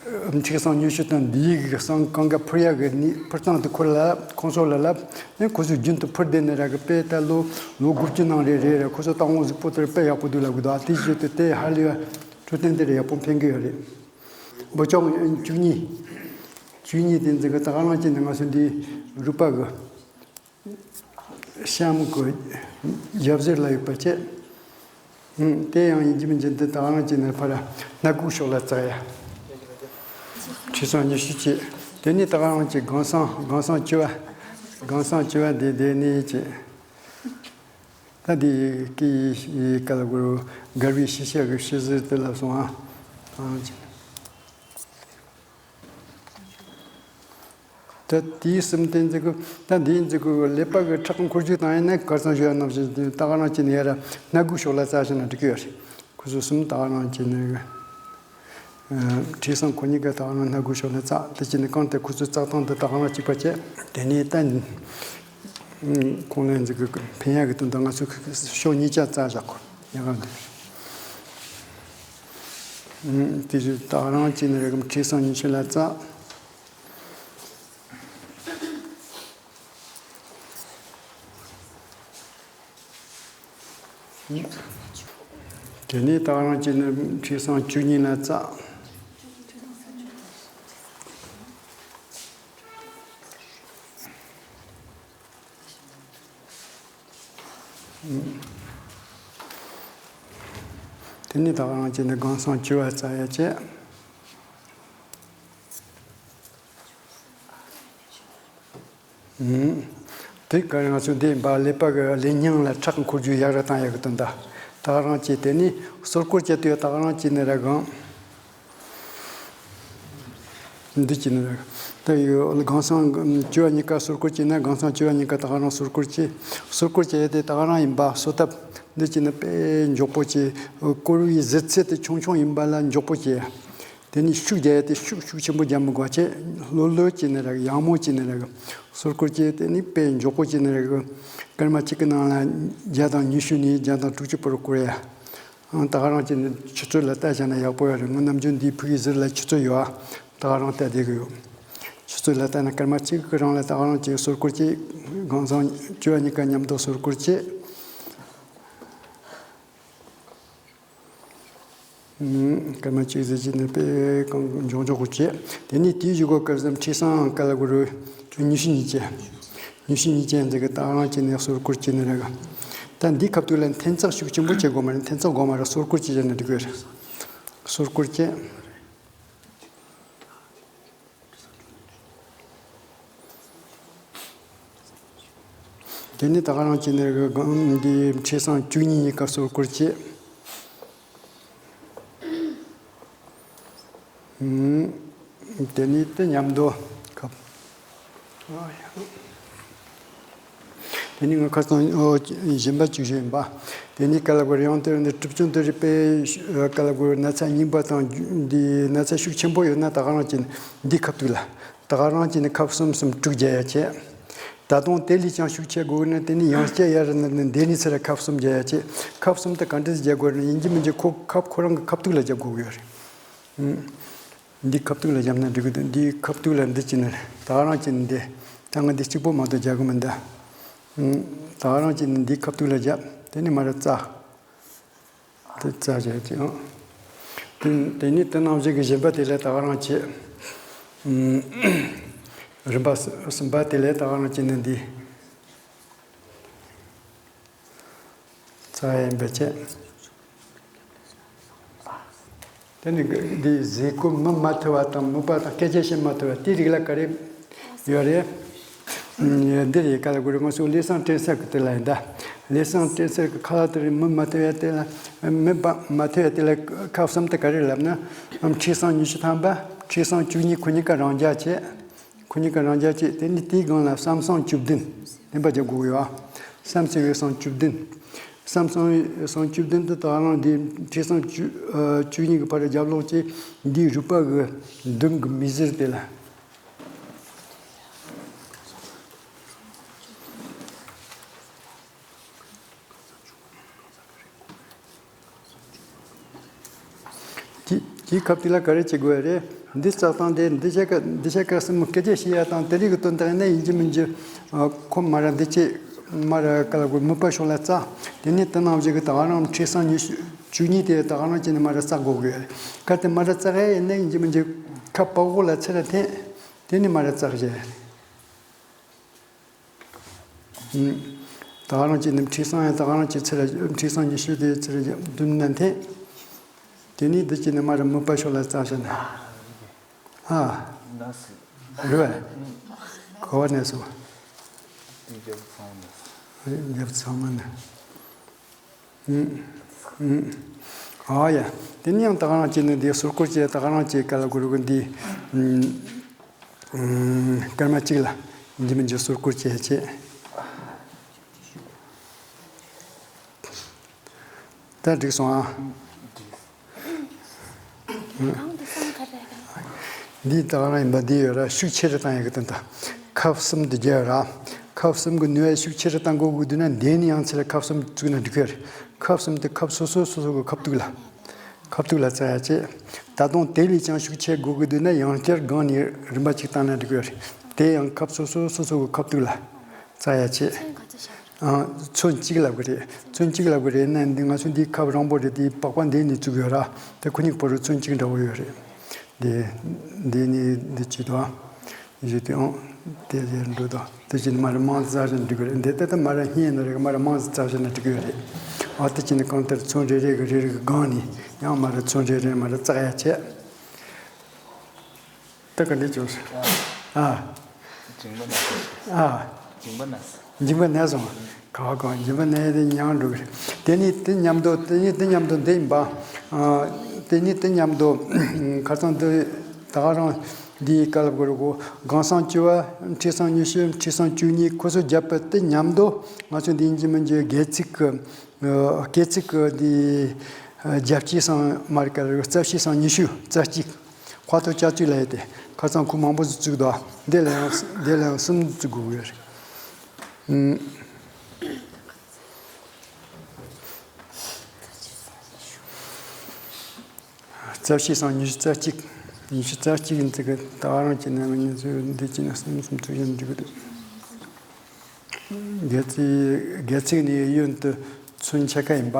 མཁྲིས་སྲང་ཉི་ཤུ་དང་འདིའི་གི་སྲང་གང་ག་ཕུར་ཡག་གི་ནི་ཕུར་སྟངས་དེ་ཁོ་ལ་ཁོང་ཚོ་ལ་ལབ་ནི་ཁོ་ཚོ་རྒྱུན་དུ་ཕུར་བསྡད་ནི་ར་གི་དཔེ་ད་ལོ་ལོ་དགུ་བཅུ་ནང་རེ་རེ་རེ་ཁོ་ཚོ་སྟག་འོང་གཟུགས་པོ་དེར་དཔེ་ཡག་པོ་འདུག་ལབ་གི་འདུག་ཨ་དེ་བཞིན་དུ་དེ་ཧ་ལས་འཕྲོད་བསྟེན་དེ་རེ་ཡག་པོ་ཕན་གི་ཡོད་རེད། འབུ་ཅོག་བཅུ་གཉིས། བཅུ་གཉིས་དེ་འཛིན་གི་ད་ག་རང་བྱས་ནས་ང་ཚོ་འདི་རུས་པ་གི་གཤམ་གི་རྒྱབ་གཟེར་ལ་ཡོད་པ་བྱས། ཨུམ། དེ་ཡང་ཡིན་གཅིག་མིན་གཅིག་འདི་ད་ག་རང་བྱས་ནས་ཕར་སྣ་སྒུག་ཕྱོགས་ལ་བཙག་ཡ། མཁྲིས་སྲང་ཉི་ཤུ་བྱས། དེ་ནས་ད་ག་རང་བྱས་སྒང་སྲང་སྒང་སྲང་བཅུ་བ། སྒང་སྲང་བཅུ་བ་དེ་དེ་ནས་བྱས། ད་འདི་སྐད་ཡིག་ག་ལ་གོ་རུ་དགར་བའི་ཤེས་བྱ་གི་ཤེས་ཟེར་དེ་ལ་སོང་ཨ། ཨང་ཅི། ད་དེའི་སེམས་བརྟན་ཚིག་གི་ད་འདིའི་ཚིག་གི་ཀླད་པ་གི་ཁྲག་འཁོར་རྒྱུག་བཏང་ཡིན་ན་གར་སང་ཞུ་ཡ་ནང་བཞིན་ད་ག་རང་ཅི་ནས་ཡ་ར་སྣ་སྒུག་ཕྱོགས་ལ་བཙག་བྱས་ན་འགྲིག་གི་ཡོད་རེད། ཁོ་ཚོ་གསུམ་ད་ག་རང་ཅི་ནས། མཁྲིས་སྲང་ཁོ་གཉིས་ཀ་ད་ག་རང་སྣ་སྒུག་ཕྱོགས་ལ་བཙག་དེ་ཅི་ནས་གང་ལྟར་ཁོ་ཚོ་བཙག་སྟངས་དེ་ད་ག་རང་གཅིག་པ་བྱས། དེ་ནས་ད་ཁོང་ལ་འཛི་གི་ཕན་ཡག་གི་དོན་དུ་ང་ཚོས་ཕྱོགས་གཉིས་ཆ་བཙག་བཞག་གོ་ཡག་ག་འདུག་དེ་བཞིན་ད་ག་རང་ཅི་ནས་རེད་གི་མཁྲིས་སྲང་ཉི་ཤུ་ལ་བཙག་དེ་ནས་ད་ག་རང་བྱས་ནས་མཁྲིས་སྲང་བཅུ་གཉིས་ལ་བཙག་དེ་ནས་ད་ག་རང་བྱས་ནས་སྒང་སྲང་བཅུ་བ་བཙག་ཡ་བྱས། དེ་ག་ང་ཚོ་འདི་འབའ་ཀླད་པ་གི་ལས་སྙིང་ལ་ཁྲག་འཁོར་རྒྱུག་ཡག་རུ་བཏང་ཡག་གི་དོན་དག་ད་ག་རང་བྱས། དེ་ནས་གསོལ་སྐོར་བྱེད་དུས་ད་ག་རང་བྱས་ནས་ར་གང་འདི་བྱས་ནས་ར་ད་ཡོད་སྒང་སྲང་བཅུ་བ་གཉིས་ཀ་གསོལ་སྐོར་བྱས་ན་སྒང་སྲང་བཅུ་བ་གཉིས་ཀ་ད་ག་རང་གསོལ་སྐོར་བྱས། གསོལ་སྐོར་བྱས་ཏེ་ད་ག་རང་ཡིན་པ་གསོལ་ཐབ་འདི་བྱས་ནས་དཔེ་མགྱོགས་པོ་བྱས། བསྐོར་བའི་གཟི་ཚད་དེ་ཆུང་ཆུང་ཡིན་པ་ལ་མགྱོགས་པོ་བྱས། དེ་ནས་ཤུགས་རྒྱག་ཡ་དེ་ཤུགས་ཤུགས་ཆེན་པོ་རྒྱག་མི་དགོས་བྱས། ལྷོད་ལྷོད་བྱས་ནས་ར་གི་ཡང་མོ་བྱས་ནས་ར་གི་གསོལ་སྐོར་བྱས། དེ་ནས་དཔེ་མགྱོགས་པོ་བྱས་ནས་ར་གི་སྐར་མ་གཅིག་གི་ནང་ལ་བརྒྱ་དང་ཉི་ཤུ་ནས་བརྒྱ་དང་དྲུག་ཅུ་བར་བསྐོར་ཡ། ཨང་ད་ག་རང་བྱས་ནས་ཆུ་ཚོད་ལ་ལྟ་བྱས་ན་ཡག་པོ་ཡོད་རེད། ངོ་ནམ་རྒྱུན་འདིའི་ཕུག་གི་ཟུར་ལ་ཆུ་ཚོད་ཡོད་ཨ། ད་ག་རང་ལྟ་བསྡད་གི་ཡོད། ཆུ་ཚོད་ལ་ལྟ་ན་སྐར་མ་གཅིག་གི་རིང་ལ་ད་ག་རང་བྱས་གསོལ་སྐོར་བྱས། སྒང་སྲང་བཅུ་བ་གཉིས་ཀ་མཉམ་དུ་གསོལ་སྐོར་བྱས། སྐར་མ་གཅིག་ཙམ་བྱས་ནས་དཔེ་གང་མགྱོགས་མགྱོགས་པོ་བྱས། དེ་ནས་དེའི་གཞུག་གུ་སྐར་ཙམ་མཁྲིས་སྲང་ག་ལ་གུ་རུ་ཉི་ཤུ་གཉིས་བྱས། ཉི་ཤུ་གཉིས་བྱས་འཛིན་གི་ད་ག་རང་བྱས་ནས་གསོལ་སྐོར་བྱས་ནས་ར་གི། ད་འདི་ཁ་ཐུག་ལ་འཐེན་ཚེག་ཤུགས་ཆེན་པོ་བྱེད་དགོས་མ་རེད། འཐེན་ཚེག་དགོས་མ་རེད། གསོལ་སྐོར་བྱས་བྱས་ནས་འགྲིག་གི་རེད། གསོལ་སྐོར་བྱས། དེ་ནས་ད་ག་རང་བྱས་ནས་གི་སྒང་འདི་མཁྲིས་སྲང་བཅུ་གཉིས་གཉིས་ཀ་གསོལ་སྐོར་བྱས། ཨུམ། དེ་ནས་དེ་མཉམ་དུ་ཁབ། དེ་ནས་ང་ཁ་སང་ཨོ་གཞན་པ་གཅིག་ཞུས་ཡིན་པ། དེ་ནས་ག་ལ་གོ་རེད། ཡང་དེ་འདི་གྲུབ་ཆུང་དེ་རིགས་པས་ག་ལ་གོ་ན་ཚ་རྙིང་པ་དང་འདི་ན་ཚ་ཤུགས་ཆེན་པོ་ཡོད་ན་ད་ག་རང་བྱས་ནས་འདི་ཁ་ཐུག་ལ། ད་ག་རང་བྱས་ནས་ཁབ་གསུམ་གསུམ་དྲུག་བརྒྱབ་ཡ་བྱས། ད་དུང་དེ་ལས་ཀྱང་ཤུགས་ཆེ་དགོས་ན་དེ་ནས་ཡང་སྐྱར་ཡར་ནས་འདི་ནས་ཚུར་ཁབ་གསུམ་བརྒྱབ་ཡ་བྱས། ཁབ་གསུམ་དེ་ག་འདྲས་བརྒྱབ་དགོས་ན་ཡིན་གཅིག་མིན་གཅིག་ཁོ་ཁབ་ཁོ་རང་གི་ཁ་ཐུག་ལ་བརྒྱབ་དགོས་ཀྱི་ཡོད་རེད། འདི་ཁ་ཐུག་ལ་བརྒྱབ་ན་འགྲིག་གི་འདུག་འདི་ཁ་ཐུག་ལ་འདི་བྱས་ནས་ད་ག་རང་བྱས་ནས་འདི་ད་ང་འདི་གཅིག་པོ་མ་གཏོགས་རྒྱག་གི་མི་འདུག་ད་ག་རང་བྱས་ནས་འདི་ཁ་ཐུག་ལ་བརྒྱབ། དེ་ནས་མར་བཙགས། དེ་བཙགས་བྱས་ཀྱི་ཨང་། དེ་དེ་ནས་དེ་ནང་བཞིན་གྱི་བཞི་པ་དེ་ལས་ད་ག་རང་བྱས། རིམ་པ་གསུམ་པ་དེ་ལས་ད་ག་རང་བྱས་ནས་འདི། ཚ་ཡིན་པ་བྱས། དེ་ནི་འདི་གཟིགས་སྐོར་མི་མ་ཐུབ་པ་དང་མོས་པ་དང་སྐད་ཆ་བཤད་མ་ཐུབ་པ་དེའི་རིགས་ལ་ག་རེ་ཡོད་རེད། འདི་རེད། ག་ལ་གོ་རེ་ང་ཚོ་ལས་བྱང་སྤྲད་ས་གི་དེ་ལ་ཡིན་ད། ལས་བྱང་སྤྲད་ས་གི་ཁ་ལ་དེ་རེད། མི་མ་ཐུབ་ཡ་དེ་ལ་མི་མ་ཐུབ་ཡ་དེ་ལ་ཁ་གསུམ་དེ་ག་རེ་ལབ་ན། ཁྲི་སྲོང་ཉི་ཤུ་ཐམ་པ། ཁྲི་སྲོང་བཅུ་གཉིས། ཁོ་གཉིས་ཀ་རང་འཇགས་བྱས། ཁོ་གཉིས་ཀ་རང་འཇགས་བྱས། དེ་ནི་དེའི་སྒང་ལ་བསམ་སྲུང་བཅུ་བདུན་ལེན་པ་རྒྱག་དགོས་ཡོད། བསམ་སྲུང་བའི་སྲུང་བཅུ་བདུན། བསམ་སྲུང་བའི་སྲུང་བཅུ་བདུན་དུ་ད་རང་འདི་ཁྲི་སྲོང་བཅུ་ཨ་བཅུ་གཉིས་ཀྱི་བར་རྒྱབ་ལོག་བྱས། འདིའི་རུས་པ་གི་མདུན་གྱི་མིག་ཟུར་དེ་ལ། དེ་དེའི་སྐབས་དེ་ལ་ག་རེ་བྱེད་དགོས་རེད། འདི་བཙགས་སྟངས་དེ་འདི་བྱས་ཀ་འདི་བྱས་ཀ་སྲིན་མོ་སྐད་ཆ་བཤད་ཡ་དང་དེ་རིགས་ཀྱི་དོན་དག་ཡིན་ན་ཡིན་གཅིག་མིན་གཅིག་ཁོ་མར་འདི་བྱས་མར་ག་ལ་དགོས་མོས་པ་ཤོག་ལ་བཙགས། དེ་ནས་དེ་ནང་བཞིན་གྱི་ད་ག་རང་ཁྲི་སྲོང་ཉི་ཤུ་བཅུ་གཉིས་དེ་ད་ག་རང་བྱས་ནས་མར་བཙགས་དགོས་དགོས་རེད། གལ་ཏེ་མར་བཙགས་ཡ་ཡིན་ན་ཡིན་གཅིག་མིན་གཅིག་ཁ་པགས་འོག་ལ་ཚུར་ལ་འཐེན། དེ་ནས་མར་བཙགས་བྱས། ད་ག་རང་གི་ནི་ཁྲི་སྲོང་ཡང་ད་ག་རང་གི་ཚེ་ལ་ཁྲི་སྲོང་ཉི་ཤུ་དེའི་ཚེ་ལ་བདུན་ན་འཐེན། དེ་ནས་འདི་གི་ནི་མར་མོས་པ་ཤོག་ལ་བཙགས་བྱས་ནས། ཨ། རེད་བས། ག་བ་ནས་སོང་། རྒྱབ་ཚང་མ་ནས། ཨ་ཡ། དེ་ནས་ཡང་ད་ག་རང་གི་ནི་འདི་ཟུར་བཀོལ་བྱས། ད་ག་རང་གི་ག་ལ་གུ་རུ་གུ་འདི། སྐར་མ་གཅིག་ལ་འཇིམ་འཇིམ་ཟུར་བཀོལ་བྱས་བྱས། ད་འགྲིག་སོང་ཨ། འདི་ད་ག་རང་ཡིན་པ་འདི་ཡོད་ར། ཤུགས་ཆེ་རུ་བཏང་ཡག་གི་དོན་དག་ཁབ་གསུམ་དུ་བརྒྱབ་ར། ཁབ་གསུམ་གྱི་ནུས་པ་ཤུགས་ཆེ་རུ་བཏང་དགོས་དགོས་འདུག་ན་འདི་ནས་ཡང་ཚེ་ལ་ཁབ་གསུམ་བཙུགས་ན་འགྲིག་གི་རེད། ཁབ་གསུམ་དེ་ཁབ་སོ་སོ་སོ་སོ་གི་ཁབ་ཏུག་ལ། ཁབ་ཏུག་ལ་བཙག་ཡ་བྱེད། ད་དུང་དེ་ལས་ཀྱང་ཤུགས་ཆེ་དགོས་ཀྱི་འདུག་ན་ཡང་བསྐྱར་སྒང་ནས་རིམ་པ་གཅིག་བཏང་ན་འགྲིག་གི་རེད། དེ་ཡང་ཁབ་སོ་སོ་སོ་སོ་གི་ཁབ་ཏུག་ལ་བཙག་ཡ་བྱེད། ཚོན་ག་ཚོད་བཞག་རེད། ཨང་། ཚོན་གཅིག་ལབ་གི་རེད། ཚོན་གཅིག་ལབ་གི་རེད་ན་འདི་ང་ཚོ་འདི་ཁབ་རིང་པོ་རེད། དེ་པགས་པ་འདི་ནས་བཙུགས་ཡོད་ར། དེ་ཁོ་གཉིས་ཀྱི་བར་དུ་ཚོན་གཅིག་འདྲ་བོ་ཡོད་རེད། འདི་འདི་ནས་འདི་བྱེད་དོ། ཡོད་དེ་ཨང་། དེ་ལས་འགྲོ་དང་དེ་བཞིན་མར་མང་ཙམ་བྱས་ན་འགྲིག་གི་རེད། འདི་ལྟ་ལྟ་མར་བསྙལ་ནི་རེད། མར་མང་ཙམ་བྱས་ན་འགྲིག་གི་རེད། ཨ་དེ་བྱས་ནས་གང་ལྟར་ཚོན་རེ་རེ་གི་རེ་རེ་གི་སྒང་ནས་ཡང་མར་ཚོན་རེ་རེ་མར་བཙག་ཡ་བྱས། ད་ག་འདྲ་བྱུང་སོང་། ཨ། མཇིང་པ་ན་སོང་། ཨ། མཇིང་པ་ན་སོང་། མཇིང་པ་ན་སོང་། ག་བ་གང་འཇིམ་པ་ནས་དེ་ཉང་འགྲོ་གི་རེད། དེ་ནི་དེ་མཉམ་དུ་དེ་ནི་དེ་མཉམ་དུ་འདི་ཡིན་པ། ཨ། དེ་ནི་དེ་མཉམ་དུ་ཁ་སང་འདི་ད་ག་རང་འདིའི་བཀའ་སློབ་དགོས་རེད་གོ། སྒང་སང་བཅུ་པ། ཁྲི་སྲོང་ཉི་ཤུ། ཁྲི་སྲོང་བཅུ་གཉིས། ཁོ་ཚོ་བརྒྱབ་པ་དེ་མཉམ་དུ་ང་ཚོ་འདི་ཡིན་གཅིག་མིན་གཅིག་སྒལ་ཚིགས་ཀྱི་སྐེ་ཚིགས་ཀྱི་འདི་རྒྱབ་ཕྱི་སང་མར་བཀལ་རེད། རྩ་ཕྱི་སང་ཉི་ཤུ་རྩ་གཅིག་ཁ་ཐོག་ལྕགས་ཀྱུ་ལ་ཡོད་དེ། ཁ་སང་ཁུ་མང་པོ་ཟིག་བཙུགས་འདུག་འདི་ལ་ཡང་འདི་ལ་ཡང་གསུམ་བཙུགས་དགོས་ཀྱི་ཡོད་རེད། རྩ་བཞི་སང་ཉི་ཤུ་རྩ་གཅིག་ཉི་ཤུ་རྩ་གཅིག་ཡིན་ཚེ་གི་ད་ག་རང་བྱས་ན་ང་གཉིས་ཚོས་འདི་བྱས་ན་གསུམ་གསུམ་བཙུགས་ཡང་འགྲིག་གི་འདུག་སྒལ་ཚིགས་སྒལ་ཚིགས་ནས་གཡོན་དུ་ཚུན་ཆད་ཀ་ཡིན་པ།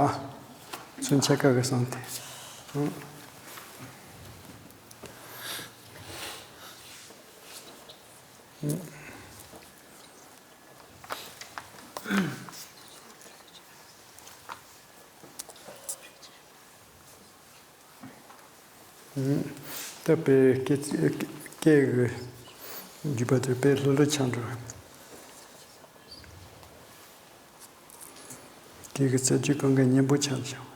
ཚུན་ཆད་ཀ་གི་སང་དེ། ད་དཔེ་སྐད་སྐད་གི་རྒྱུད་པ་དེ་དཔེ་ལྷོད་ལྷོད་ཆགས་འགྲོ། སྐད་གི་རྩ་རྒྱུད་གང་ག་སྙན་པོ་ཆགས་བྱུང་།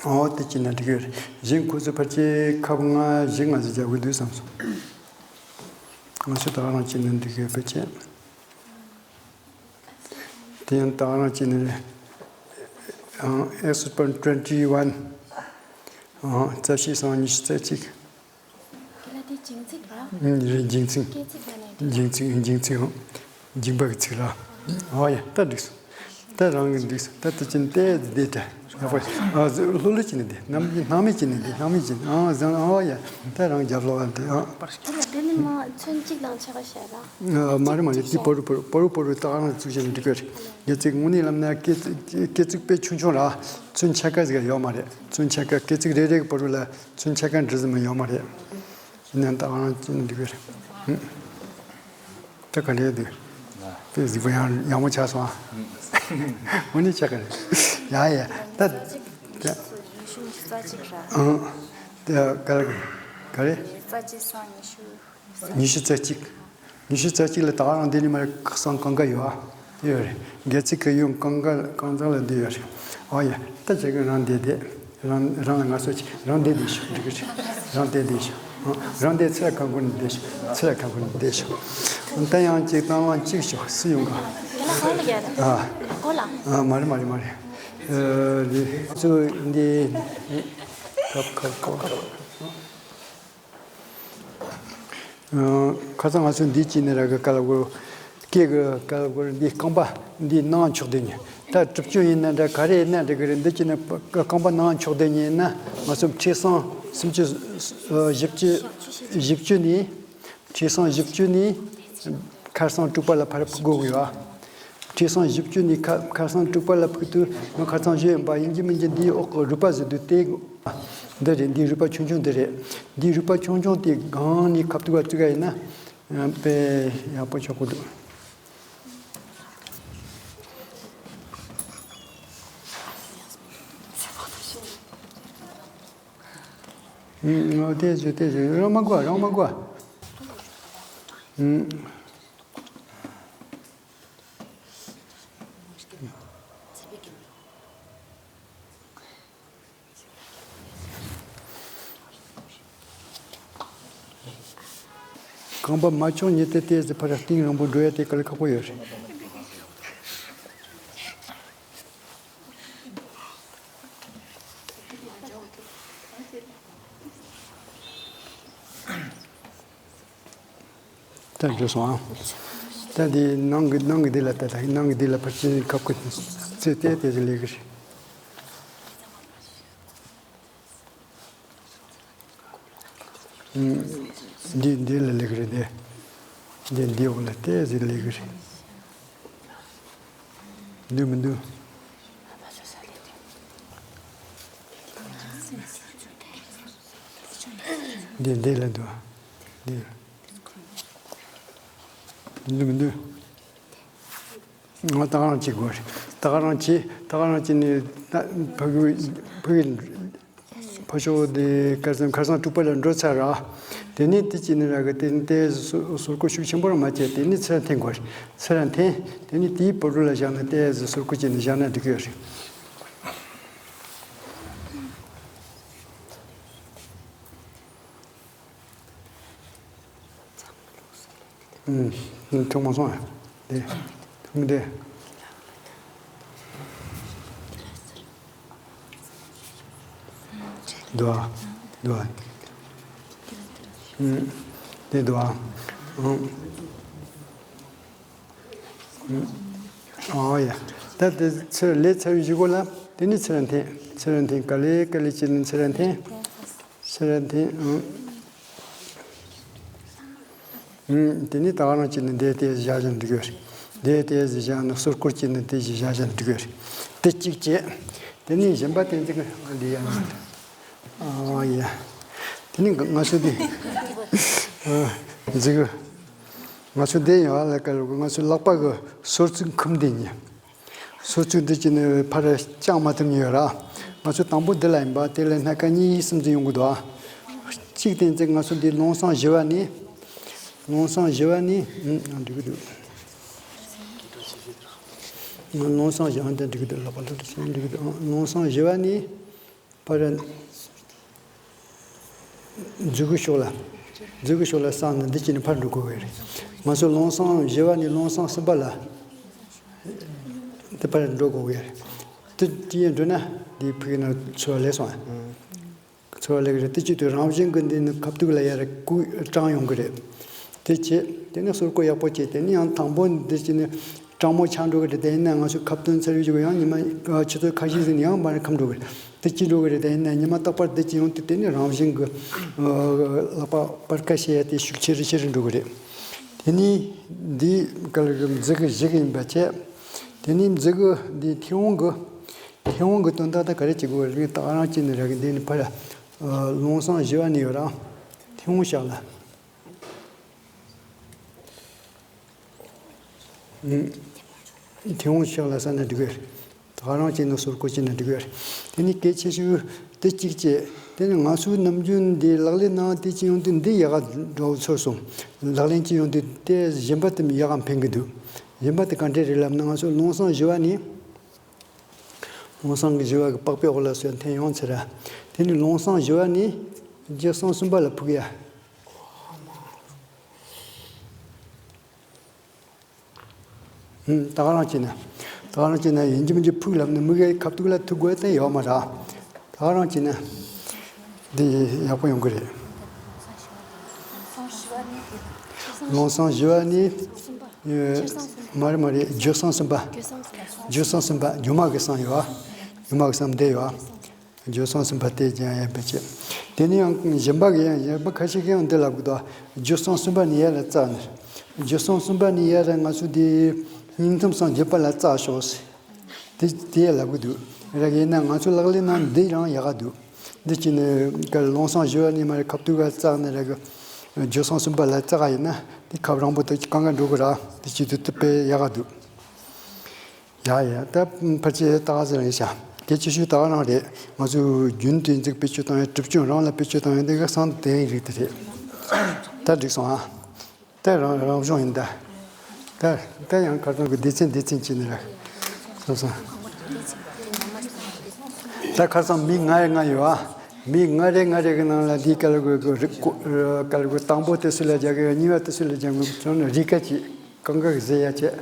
ཨོ་དེ་བྱས་ན་འགྲིག་གི་རེད། གཞན་ཁོ་ཚོ་ཕལ་ཆེར་ཁབ་ལྔ་བཞི་ལྔ་ཟིག་རྒྱག་གི་འདུག་བསམ་སོང་། ང་ཚོ་ད་ག་རང་བྱས་ན་འགྲིག་གི་ཕལ་ཆེར། དེ་ཡང་ད་ག་རང་བྱས་ན་རེད། ཨང་། Exercise twenty one། ཨང་། རྩ་བཞི་སང་ཉི་ཤུ་རྩ་གཅིག་འགྱིང་ཚིག་ར། ཨུམ། རེད། འགྱིང་ཚིག་འགྱིང་ཚིག་ལ་ནས། འགྱིང་ཚིག་འགྱིང་ཚིག་འགྱིང་པ་གི་ཚིག་ར། ཨོ་ཡ། ད་འགྲིག་སོང་། ད་རང་གི་འགྲིག་སོང་། ད་ད་ཅིན་ཏེ་འདི་འདྲ། ཡག་པོ། ཨ། ལྷོད་ལྷོད་ཅིག་ནས་འདི། སྣང་མེད་སྣང་མེད་ཅིག་ནས་འདི། སྣང་མེད་ཅིག་ནས། ཨ། བཟང་། ཨོ་ཡ། ད་རང་རྒྱབ་ལོགས་འདི། ཨ། ཨ་ལ། དེ་ནི་མ་ཚོན་གཅིག་དང་ཆ་ག་བཤད་ར། ཨ། མ་རེད་མ་རེད། འདི་བོ་རུ་བོ་རུ་བོ་རུ་བོ་རུ་ད་རང་བཙུགས་བྱས་ནས་འགྲིག་གི་རེད། སྐད་ཚིག་དངོས་གནས་ལབ་ན་སྐད་ཚིག་སྐད་ཚིག་དཔེ་ཆུང་ཆུང་ར། ཚོན་ཆ་ག་ཟིག་ཡོད་མ་རེད། ཚོན་ཆ་ག་སྐད་ཚིག་རེ་རེ་གི་བོ་རུ་ལ་ཚོན་ཆ་ག་འདྲ་ཟིག་མ་ཡོད་མ་རེད། ཡིན་ནའང་ད་རང་ཅིག་འགྲིག་གི་རེད། ཨུམ། ད་ག་ལེར་འདུག་དཔེ་གཟིགས་པ་ཡང་ཡག་མོ་ཆགས་སོང་ཨ། དངོས་གནས་ཆགས་ཀྱི་རེད། ཡ་ཡ། ད། ད། ཉི་ཤུ་ཉི་ཤུ་རྩ་གཅིག་ར། ཨང་། ད་ག་རེ། ག་རེ། རྩ་གཅིག་སང་ཉི་ཤུ། ཉི་ཤུ་རྩ་གཅིག་ཉི་ཤུ་རྩ་གཅིག་ལ་ད་ག་རང་འདི་ནས་མར་ཁ་སང་གང་ག་ཡོད་ཨ། དེ་ཡོད་རེད། སྒལ་ཚིགས་ཀྱི་གཡོན་གང་ག་གང་ཚང་ལ་འདི་ཡོད་རེད། ཨོ་ཡ། ད་ཁྱེད་ཀྱིས་རང་འདི་བསྡད། རང་རང་ལ་ངལ་གསོ་བྱེད། རང་བསྡད་བསྡད་ཤོག་འགྲིག་གི་རེད། རང་བསྡད་བསྡད་ཤོག་ཨ། རང་བསྡད། ཚུར་ལ་ཁ་འགུལ་ནས་བསྡད་ཤོག་ཚུར་ལ་ཁ་འགུལ་ནས་བསྡད་ཤོག་ད་ཡང་གཅིག་བཏང་བ་གཅིག་ཤོག་སུ་ཡོང་ག་ཨ། ཨ། མ་རེད་མ་རེད་མ་རེད། ཨ། འདི་ཚོ་འདི་ཁ་ཁ་ཁ་ཁ། ཁ་སང་ང་ཚོ་འདི་གཅིག་ནས་ར་གི་ཀ་ལ་གོ། སྐད་གི་ཀ་ལ་གོ། འདི་རྐང་པ་འདི་ནང་འཁྱོག་བསྡད་ཉེ། ད་གྲུབ་ཆུང་ཡིན་ན་འདྲ། ག་རེ་ཡིན་ན་འགྲིག་གི་རེད། འདི་གཅིག་ནས་རྐང་པ་ནང་འཁྱོག་བསྡད་ཉེ་ན་ང་ཚོ་ཁྲི་སང་སུམ་ཅུ། བཞི་བཅུ། བཞི་བཅུ་ནས། ཁྲི་སང་བཞི་བཅུ་ནས་ཁ་སང་དྲུག་པ་ལ་ཕར་ཕུད་དགོས་ཀྱི་ཡོད་ཨ། ཁྲི་སང་བཞི་བཅུ་ནས་ཁ་ཁ་སང་དྲུག་པ་ལ་ཕུད་དུས་ང་ཁ་སང་བཞི་ཡིན་པ་ཡིན་གཅིག་མིན་གཅིག་འདིའི་འོག་གི་རུས་པ་ཟེར་དུས་དེ། འདི་རེད། འདིའི་རུས་པ་ཆུང་ཆུང་འདི་རེད། འདིའི་རུས་པ་ཆུང་ཆུང་དེ་སྒང་ནས་ཁ་ཐུག་ག་བཙུགས་ཡ་ཡིན་ན། དཔེ་ཡག་པོ་ཆགས་ཀྱི་འདུག་ཨུམ། དེ་བྱོས་དེ་བྱོས། རང་མ་དགོས། རང་མ་དགོས། ཨུམ། རྐང་པ་མ་འཁྱོག་ཉེ་དེ་ཏོག་ཙམ་ཕར་གཏིང་རིང་པོ་འགྲོ་ཡ་དེ་དཀའ་ལས་ཁག་པོ་ཡོད་རེད། ད་འགྲོ་སོང་ཨ། ད་འདི་ནང་གི་ནང་གི་འདི་ལ་ལྟ། ད་ནང་གི་འདི་ལ་ཕར་ཕྱིན་ཁབ་ཀྱི་རྩེ་ཏེ་དེ་ཚོ་ལས་ཀྱི་རེད། ཨུམ། འདི་འདི་ལ་ལས་ཀྱི་རེད་དེ། འདི་འདི་འོག་ལ་ཏོག་ཙམ་ལས་ཀྱི་རེད། འདུག་མི་འདུག་འདི་འདི་ལ་འདུག་འདི་འདུག་མི་འདུག་ང་ད་ག་རང་བྱེད་དགོས་རེད། ད་ག་རང་བྱེད། ད་ག་རང་བྱེད་ནས་ད་ཕ་གི་ཕ་གི་ཕ་ཤོག་དེ་ཁ་སང་ཁ་སང་དྲུག་པ་ལ་འགྲོ་ཚར་ར། དེ་ནས་དེ་བྱས་ནས་ར་གི་དེ་ནས་དེ་ཟུར་ཟུར་བཀོལ་ཤུགས་ཆེན་པོ་རང་མ་བྱས། དེ་ནས་ཚུར་འཐེན་དགོས་རེད། ཚུར་འཐེན། དེ་ནས་དེའི་བར་དུ་ལ་བཞག་ན་དེ་ཟུར་བཀོལ་བྱས་ནས་བཞག་ན་འགྲིག་གི་རེད། ཨུམ། ཐུག་མ་སོང་ཨ། དེ་ཐུག་མི་དེ། འདུག་ཨ། འདུག་ཨ། ཨུམ། དེ་འདུག་ཨ། ཨུམ། ཨུམ། ཨོ་ཡ། ད་དེ་ཚུར་ལས་ཚར་བའི་གཞུག་གུ་ལ་དེ་ནས་ཚུར་འཐེན། ཚུར་འཐེན། ག་ལེ་ག་ལེ་བྱས་ནས་ཚུར་འཐེན། ཕྱིར་འཐེན། ཨང་། ཨང་། དེ་ནས་ད་ག་རང་བྱས་ནས་འདི་དེ་བཞག་བཞག་འགྲིག་གི་རེད། འདི་དེ་བཞག་ནས་ཟུར་བཀོལ་བྱས་ནས་དེ་བཞག་བཞག་འགྲིག་གི་རེད། དེ་གཅིག་བྱས། དེ་ནས་གཞན་པ་དེ་འཛིན་གི་འདི་ཡང་། ཨ་ཡ། དེ་ནས་ང་ཚོ་འདི། ཨ། འཛིན་གི་ང་ཚོ་འདི་ཡང་ལ་ཀ་ལ་ང་ཚོ་ལག་པ་གི་སོར་ཚུགས་ཁུམ་འདི་ཉིད། སོ་ཚུགས་འདི་གཅིག་ནི་ཕར་བརྐྱངས་མ་ཐུབ་ནི་ཡོད་ར། ང་ཚོ་དང་པོ་འདི་ལ་ཡིན་པ། དེ་ལ་སྣ་ཁ་གཉིས་གསུམ་ཙམ་ཡོང་གི་འདུག་ཨ། གཅིག་བསྟན་ཚེ་ང་ཚོ་འདི་ལོང་སང་བཞི་བ་ནི། ལོང་སང་བཞི་བ་ནི། ཨང་། འགྲིག་གི་འདུག་ལོང་སང་བཞི་བ་འདི་འགྲིག་གི་འདུག་ལག་པ་འདི་འགྲིག་གི་འདུག་ལོང་སང་བཞི་བ་ནི། ཕར་མཛུ་གུ་ཕྱོགས་ལ། མཛུ་གུ་ཕྱོགས་ལ་བསྲངས་ནས་འདི་གཅིག་ནས་ཕར་འགྲོ་དགོས་ཀྱི་རེད། ང་ཚོ་ལོང་སང་བཞི་བ་ནས་ལོང་སང་གསུམ་པ་ལ། འདི་ཕར་འགྲོ་དགོས་ཀྱི་རེད། འདི་འདི་ཡང་འགྲོ་ན་འདི་ཕུག་ན་ཚོར་བ་ལས་སོང་ཨ། ཚོར་བ་སླེབས་ཀྱི་རེད། དེ་བྱེད་དུས་རང་བཞིན་གྱི་འདི་ནི་ཁ་ཐུག་ལ་ཡར་སྐུ་སྐྲངས་ཡོང་གི་རེད། དེ་བྱས་དེ་ནི་ཟུར་བཀོལ་ཡག་པོ་བྱས། དེ་ནི་ཡང་དང་པོ་འདི་བྱས་ནི་སྐྲངས་མོ་ཆགས་འགྲོ་གི་རེད། དེ་ཡིན་ན་ང་ཚོས་ཁ་ཏོན་ཚར་བའི་གཞུག་ཡང་ཉི་མ་ཆུ་ཚོད་ཁ་ཤས་ཟིན་ཡང་མར་ཁམ་འགྲོ་གི་རེད། དེ་ཅི་འགྲོ་གི་རེད། དེ་ཡིན་ན་ཉི་མ་རྟག་པར་དེ་ཅི་ཡོང་དུས་དེ་ནི་རང་བཞིན་གྱི་ལག་པ་སྤར་ཁ་བྱེད་ཡ་དེ་ཤུགས་ཆེ་རུ་ཆེ་རུ་འགྲོ་གི་རེད། དེ་ནི་འདི་ག་ལ་གི་མཛུ་གུ་བཞི་གི་ཡིན་པ་བྱས། དེ་ནི་མཛུ་གུ་འདི་མཐེ་བོང་གི་མཐེ་བོང་གི་དོན་དག་ད་ག་རེ་བྱེད་དགོས་རེད། ད་ག་རང་བྱས་ནས་ར་གི་འདི་ནི་ཕར་ལུང་སང་བཞི་བ་ནས་ཡོད་ར། མཐེ་བོང་ཕྱག་ལ། མཐེ་བོང་ཕྱག་ལ་ཟེར་ན་འགྲིག་གི་རེད། ད་ག་རང་བྱས་ནས་ཟུར་བཀོལ་བྱས་ན་འགྲིག་གི་རེད། དེ་ནི་གལ་ཆེ་ཤོས་དེ་གཅིག་བྱས། དེ་ནི་ང་ཚོའི་ནམ་རྒྱུན་འདི་ལག་ལེན་ནང་དེ་ཅི་ཡོང་དུས་འདི་ཡག་ག་འགྲོ་ཚོར་སོང་། ལག་ལེན་ཅི་ཡོང་དུས་དེ་གཞན་པ་དེ་ཡག་ག་འཕེན་གི་འདུག་གཞན་པ་དེ་ག་འདྲས་རེད་ལབ་ན། ང་ཚོ་ལུང་སང་བཞི་བ་ནི། ལུང་སང་གི་བཞི་བ་གི་པགས་པའི་འོག་ལ་སོན་འཐེན་ཡོང་ཚེ་ར། དེ་ནི་ལུང་སང་བཞི་བ་ནི་རྒྱུ་སྲང་གསུམ་པ་ལ་ཕུག་ཡ། ད་ག་རང་བྱས་ན། ད་ག་རང་བྱས་ན་ཡིན་གཅིག་མིན་གཅིག་ཕུག་ལབ་ནས་མི་གའི་ཁ་ཐུག་ལ་ཐུག་དགོས་དེ་ཡོད་མ་རེད། ད་ག་རང་བྱས་ན། འདི་ཡག་པོ་ཡོང་གི་རེད། ལུང་སང་བཞི་བ་ནི། མ་རེད་མ་རེད། རྒྱུ་སྲང་གསུམ་པ། རྒྱུ་སྲང་གསུམ་པ། རྒྱུ་མ་གི་སྲང་ཡོད། རྒྱུ་མ་གི་སྲང་འདི་ཡོད། རྒྱུ་སྲང་གསུམ་པ་དེ་ཀྱང་ཡོད་པའི་ཆེད། དེ་ནི་ཡང་གཞན་པ་གི་ཡང་གཞན་པ་ཁ་ཤས་ཀྱིས་ཡང་འདི་ལབ་གི་འདུག་རྒྱུ་སྲང་གསུམ་པ་ནི་ཡར་ལ་བཙགས་ནས། རྒྱུ་སྲང་གསུམ་པ་ནི་ཡར་ལ་ང་ཚོ་འདི་སྙིང་ཐུམ་སྲང་བརྒྱད་པ་ལ་བཙགས་ཤོག་ཟེར། དེ་དེ་ཡང་ལབ་གི་འདུག་རེད་ཡིན་ན་ང་ཚོ་ལག་ལེན་ནང་འདི་རང་ཡག་ག་འདུག་འདི་ཅི་ནས་ག་ལུང་སང་བཞི་བ་ནས་མར་ཁ་ཐུག་ག་བཙགས་ནས་རེད་གི། རྒྱུ་སྲང་གསུམ་པ་ལ་བཙགས་ཡིན་ན་དེ་ཁབ་རང་པོ་དེ་གང་ག་འགྲོ་གི་ར། དེ་ཅི་དུ་དུ་དཔེ་ཡག་ག་འདུག་ཡ་ཡ། ད་ཕལ་ཆེར་ད་ག་ཟེར་ཡིན་ཤག་གལ་ཆེ་ཤོས་ད་ག་རང་རེད། ང་ཚོས་རྒྱུན་དུ་འཛུགས་བེད་སྤྱོད་བཏང་ཡ། གྲུབ་ཆུང་རང་ལ་བེད་སྤྱོད་བཏང་ཡ་འདི་ག་སང་དུ་དེ་ཡིན་རིགས་དེ་རེད། ད་འགྲིག་སོང་ཨ། ད་རང་རང་གཞུང་ཡིན་ད། ད་ད་ཡང་ཁ་སང་གི་སྡེ་ཚན་སྡེ་ཚན་བྱས་ནས་ར། སོང་སོང་། ད་ཁ་སང་མི་ལྔ་རེ་ལྔ་ཡོད་ཨ། མི་ལྔ་རེ་ལྔ་རེ་གི་ནང་ལ་འདི་ག་ལ་གོ་གོ་རིག་གོ་ག་ལ་གོ། དང་པོ་དེ་སུ་ལ་རྒྱག་གི་ཡོད། གཉིས་པ་དེ་སུ་ལ་རྒྱག་གི་ཡོད་ཟེར་ན་རིག་ག་ཅིག་གང་ག་གི་ཟེར་ཡ་བྱས།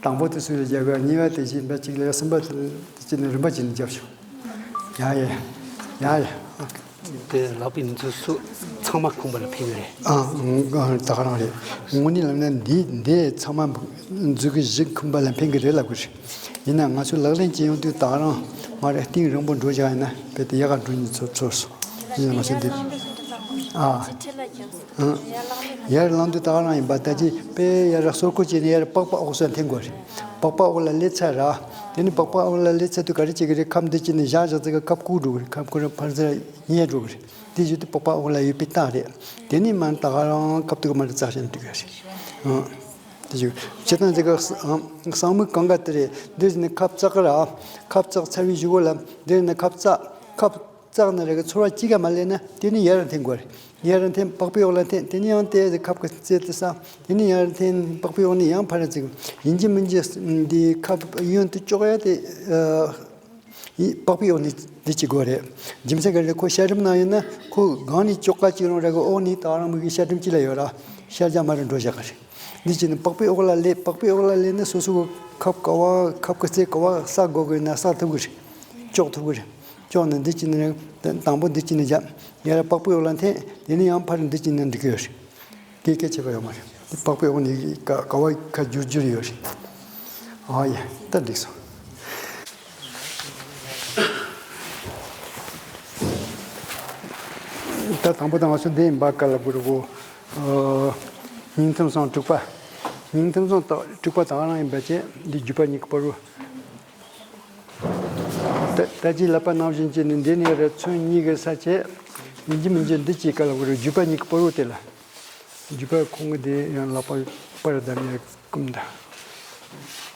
དང་པོ་དེ་སུ་ལ་རྒྱག་གི་ཡོད། གཉིས་པ་དེ་བཞིན་པ་གཅིག་ལ་ཡ། གསུམ་པ་དེ་གཅིག་ནས་རིམ་པ་བྱས་ནས་རྒྱབ་ཤོག་ཡ་ཡ། ཡ་ཡ། དེ་ལག་པའི་མཛུབ་གུ་ཚང་མ་ཁུངས་པ་ལ་ཕན་གི་རེད། ཨ། ད་ག་རང་རེད། དངོས་གནས་ལབ་ན་འདི་འདི་ཚང་མ་མཛུབ་གུ་བཞི་ཁུངས་པ་ལ་ཕན་གི་རེད་ལབ་གི་རེད། ཡིན་ན་ང་ཚོ་ལག་ལེན་བྱེད་ཡོང་དུས་ད་ག་རང་མ་རེད། གཏིང་རིང་པོ་འགྲོ་བཞག་ཡིན་ན་རྦད་དེ་ཡག་ག་འགྲོ་ཉིན་ཚོར་ཚོར་སོང་། ཡིན་ན་ང་ཚོ་འདི། ཨ། ཡར་ལངས་དུས་ད་ག་རང་ཡིན་པ། ད་ཅི་དཔེ་ཡར་ཟུར་བཀོལ་བྱས་ནས་ཡར་པགས་པ་འོག་སར་འཐེན་དགོས་རེད། པགས་པ་འོག་ལ་སླེབས་ཚར་ར། དེ་ནི་པགས་པ་འོག་ལ་སླེབས་ཚར་དུས་ག་རེ་བྱེད་ཀྱི་རེད། ཁབ་འདི་བྱས་ནས་བཞག་བཞག་ཚེ་ག་ཁབ་བསྐུར་འགྲོ་གི་རེད། ཁབ་བསྐུར་ཕར་ཚུར་ཉལ་འགྲོ་གི་རེད། དེ་བཞིན་དུ་པགས་པ་འོག་ལ་ཡོད་པའི་རྟགས་རེད། དེ་ནི་མ་ད་ག་རང་ཁབ་ཏུ་མ་རེད་བཙགས་བྱས་ནས་འགྲིག་གི་རེད། ཨང་། དེ་བཞིན་སྤྱིར་བཏང་ཚེ་ག་ས་ཨང་། ཟངས་མིག་གང་ག་དེ་རེད། འདི་བྱས་ནས་ཁབ་བཙགས་གི་ར། ཁབ་བཙགས་ཚར་བའི་གཞུག་གུ་ལ་འདི་བྱས་ནས་ཁབ་བཙགས་ཁབ་བཙགས་ནས་རེ་གི་ཚོར་བ་གཅིག་ཀ་མ་སླེབས་ན་དེ་ནི་ཡར་འཐེན་དགོས་རེད། ཡར་འཐེན། པགས་པའི་འོག་ལ་འཐེན། དེ་ནི་ཡང་དེ་ཁབ་ཀྱི་རྩེ་དེ་ས། དེ་ནི་ཡར་འཐེན། པགས་པའི་འོག་ནས་ཡང་ཕར་ར་བཙུགས། ཡིན་གཅིག་མིན་གཅིག་འདི་ཁབ་གཡོན་དུ་གཅོག་ཡ་དེ། ཨ། པགས་པའི་འོག་ནས་འདི་གཅིག་དགོས་རེད། རྒྱུ་མཚན་ག་རེ། ཁོ་ཤ་སྒྲིམ་ནང་ཡོད་ན་ཁོ་སྒང་ནས་གཅོག་ག་གཅིག་རང་རེ་གི། འོག་ནས་ད་རང་མི་གི་ཤ་སྒྲིམ་གཅིག་ལ་ཡོད་ར། ཤར་རྒྱག་མར་འགྲོ་བཞག་གི་རེད། འདི་བྱས་ནས་པགས་པའི་འོག་ལ་སླེབས། པགས་པའི་འོག་ལ་སླེབས་ནས་སོ་སོ་གི་ཁབ་ག་བ། ཁབ་ཀྱི་རྩེ་ག་བ་བསག་དགོས་ཀྱི་ཡོད་ན་བསག་ཐུབ་ཀྱི་རེད། གཅོག་ཐུབ་ཀྱི་རེད། གཅོག་ནས་འདི་བྱས་ནས་དང་པོ་འདི་བྱས་ནས་བཞག་ཡར་པགས་པའི་འོག་ལ་འཐེན། དེ་ནས་ཡང་ཕར་འདི་བྱས་ནས་འགྲིག་གི་ཡོད་རེད། སྐད་སྐད་ཆད་པ་ཡོད་མ་རེད། འདི་པགས་པའི་འོག་ནས་ག་ག་བ་ཁ་བསྒྱུར་བསྒྱུར་ཡོད་རེད། ཨ་ཡ། ད་འགྲིག་སོང་། ད་དང་པོ་དང་ང་ཚོ་འདི་ཡིན་པ་ག་ལ་གུ་རུ་གོ། ཨ། སྙིང་ཐུམ་སྲང་དྲུག་པ། སྙིང་ཐུམ་སྲང་དྲུག་པ་ད་ག་རང་ཡིན་པ་བྱས། འདི་རྒྱུད་པ་གཉིས་ཀྱི་བར་དུ། ད་ད་ཅི་ལབ་པ་ནང་བཞིན་བྱས་ནས་འདི་ནས་ར་ཚོན་གཉིས་ཀྱི་ས་བྱས། ཡིན་གཅིག་མིན་གཅིག་འདི་གཅིག་ག་ལ་གུ་རུ་རྒྱུད་པ་གཉིས་ཀྱི་བར་དུ་དེ་ལ། རྒྱུད་པ་ཁོང་གི་དེ་ཡང་ལག་པ་པར་བསྡམས་ནས་བསྐུམ་ད།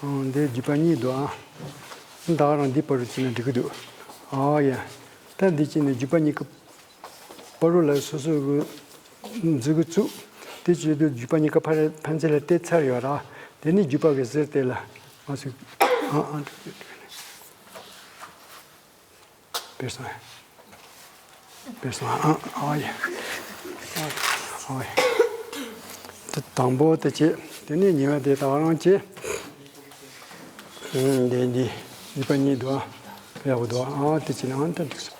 ཨང་། འདི་རྒྱུད་པ་གཉིས་འདུག་ཨང་། ད་ག་རང་འདི་བར་དུ་བྱས་ན་འགྲིག་གི་འདུག་ཨ་ཡ། ད་འདི་བྱས་ནས་རྒྱུད་པ་གཉིས་ཀྱི་བར་དུ་ལ་སོ་སོ་གི་མཛུབ་གུ་བཙུགས། དེ་བྱེད་དུས་རྒྱུད་པ་གཉིས་ཀ་ཕར་ཕན་ཚུན་ལ་གཏད་ཚར་ཡོད་ར། དེ་ནས་རྒྱུད་པ་གི་ཟུར་དེ་ལ་ང་ཚོས་ཨ་ཨ་འགྲོ་འགྲོ་འགྲོ། དཔེར་ན། དཔེར་ན་ཨ་ཨ་ཡ། ཨ་ཡ། དེ་དང་པོ་དེ་བྱས། དེ་ནས་གཉིས་པ་དེ་ད་ག་རང་བྱས། ཨ། འདི་འདི་རྒྱུད་པ་གཉིས་འདུག་ཨ། ཡག་པོ་འདུག་ཨ། དེ་བྱས་ན་ཨ་ད་འགྲིག་སོང་།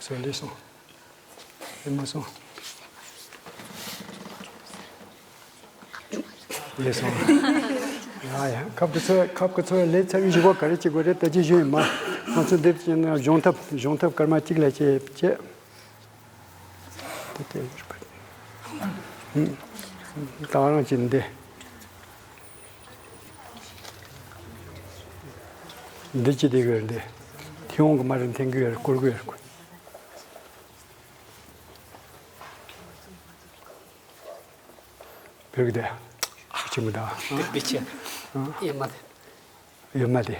སོང་། ལས་སོང་། ལས་མ་སོང་། ལས་སོང་། ཡ་ཡ། ཁབ་ཀྱི་ཚོད། ཁབ་ཀྱི་ཚོད་ལས་ཚར་བའི་གཞུག་གུ་ག་རེ་བྱེད་དགོས་རེད། ད་ཅི་ཞུ་ཡིན་མ། ང་ཚོ་འདིར་བྱས་ན་གཞུང་ཐབ། གཞུང་ཐབ་སྐར་མ་གཅིག་ལ་བྱེད་བྱེད། དེ་དེ་ཡོད་པ། ད་རང་གཅིག་འདི། འདི་ཅི་བསྡད་ཡོད་འདི། ཐེའུ་གི་མ་རེད། འཐེན་གི་ཡོད། བསྐོར་གི་ཡོད། བོད་ཀྱི་དེ་ཤུགས་ཆེན་པོ་དང་། བེ་ཆེ། ཨ། ཡོད་མ་དེ། ཡོད་མ་དེ།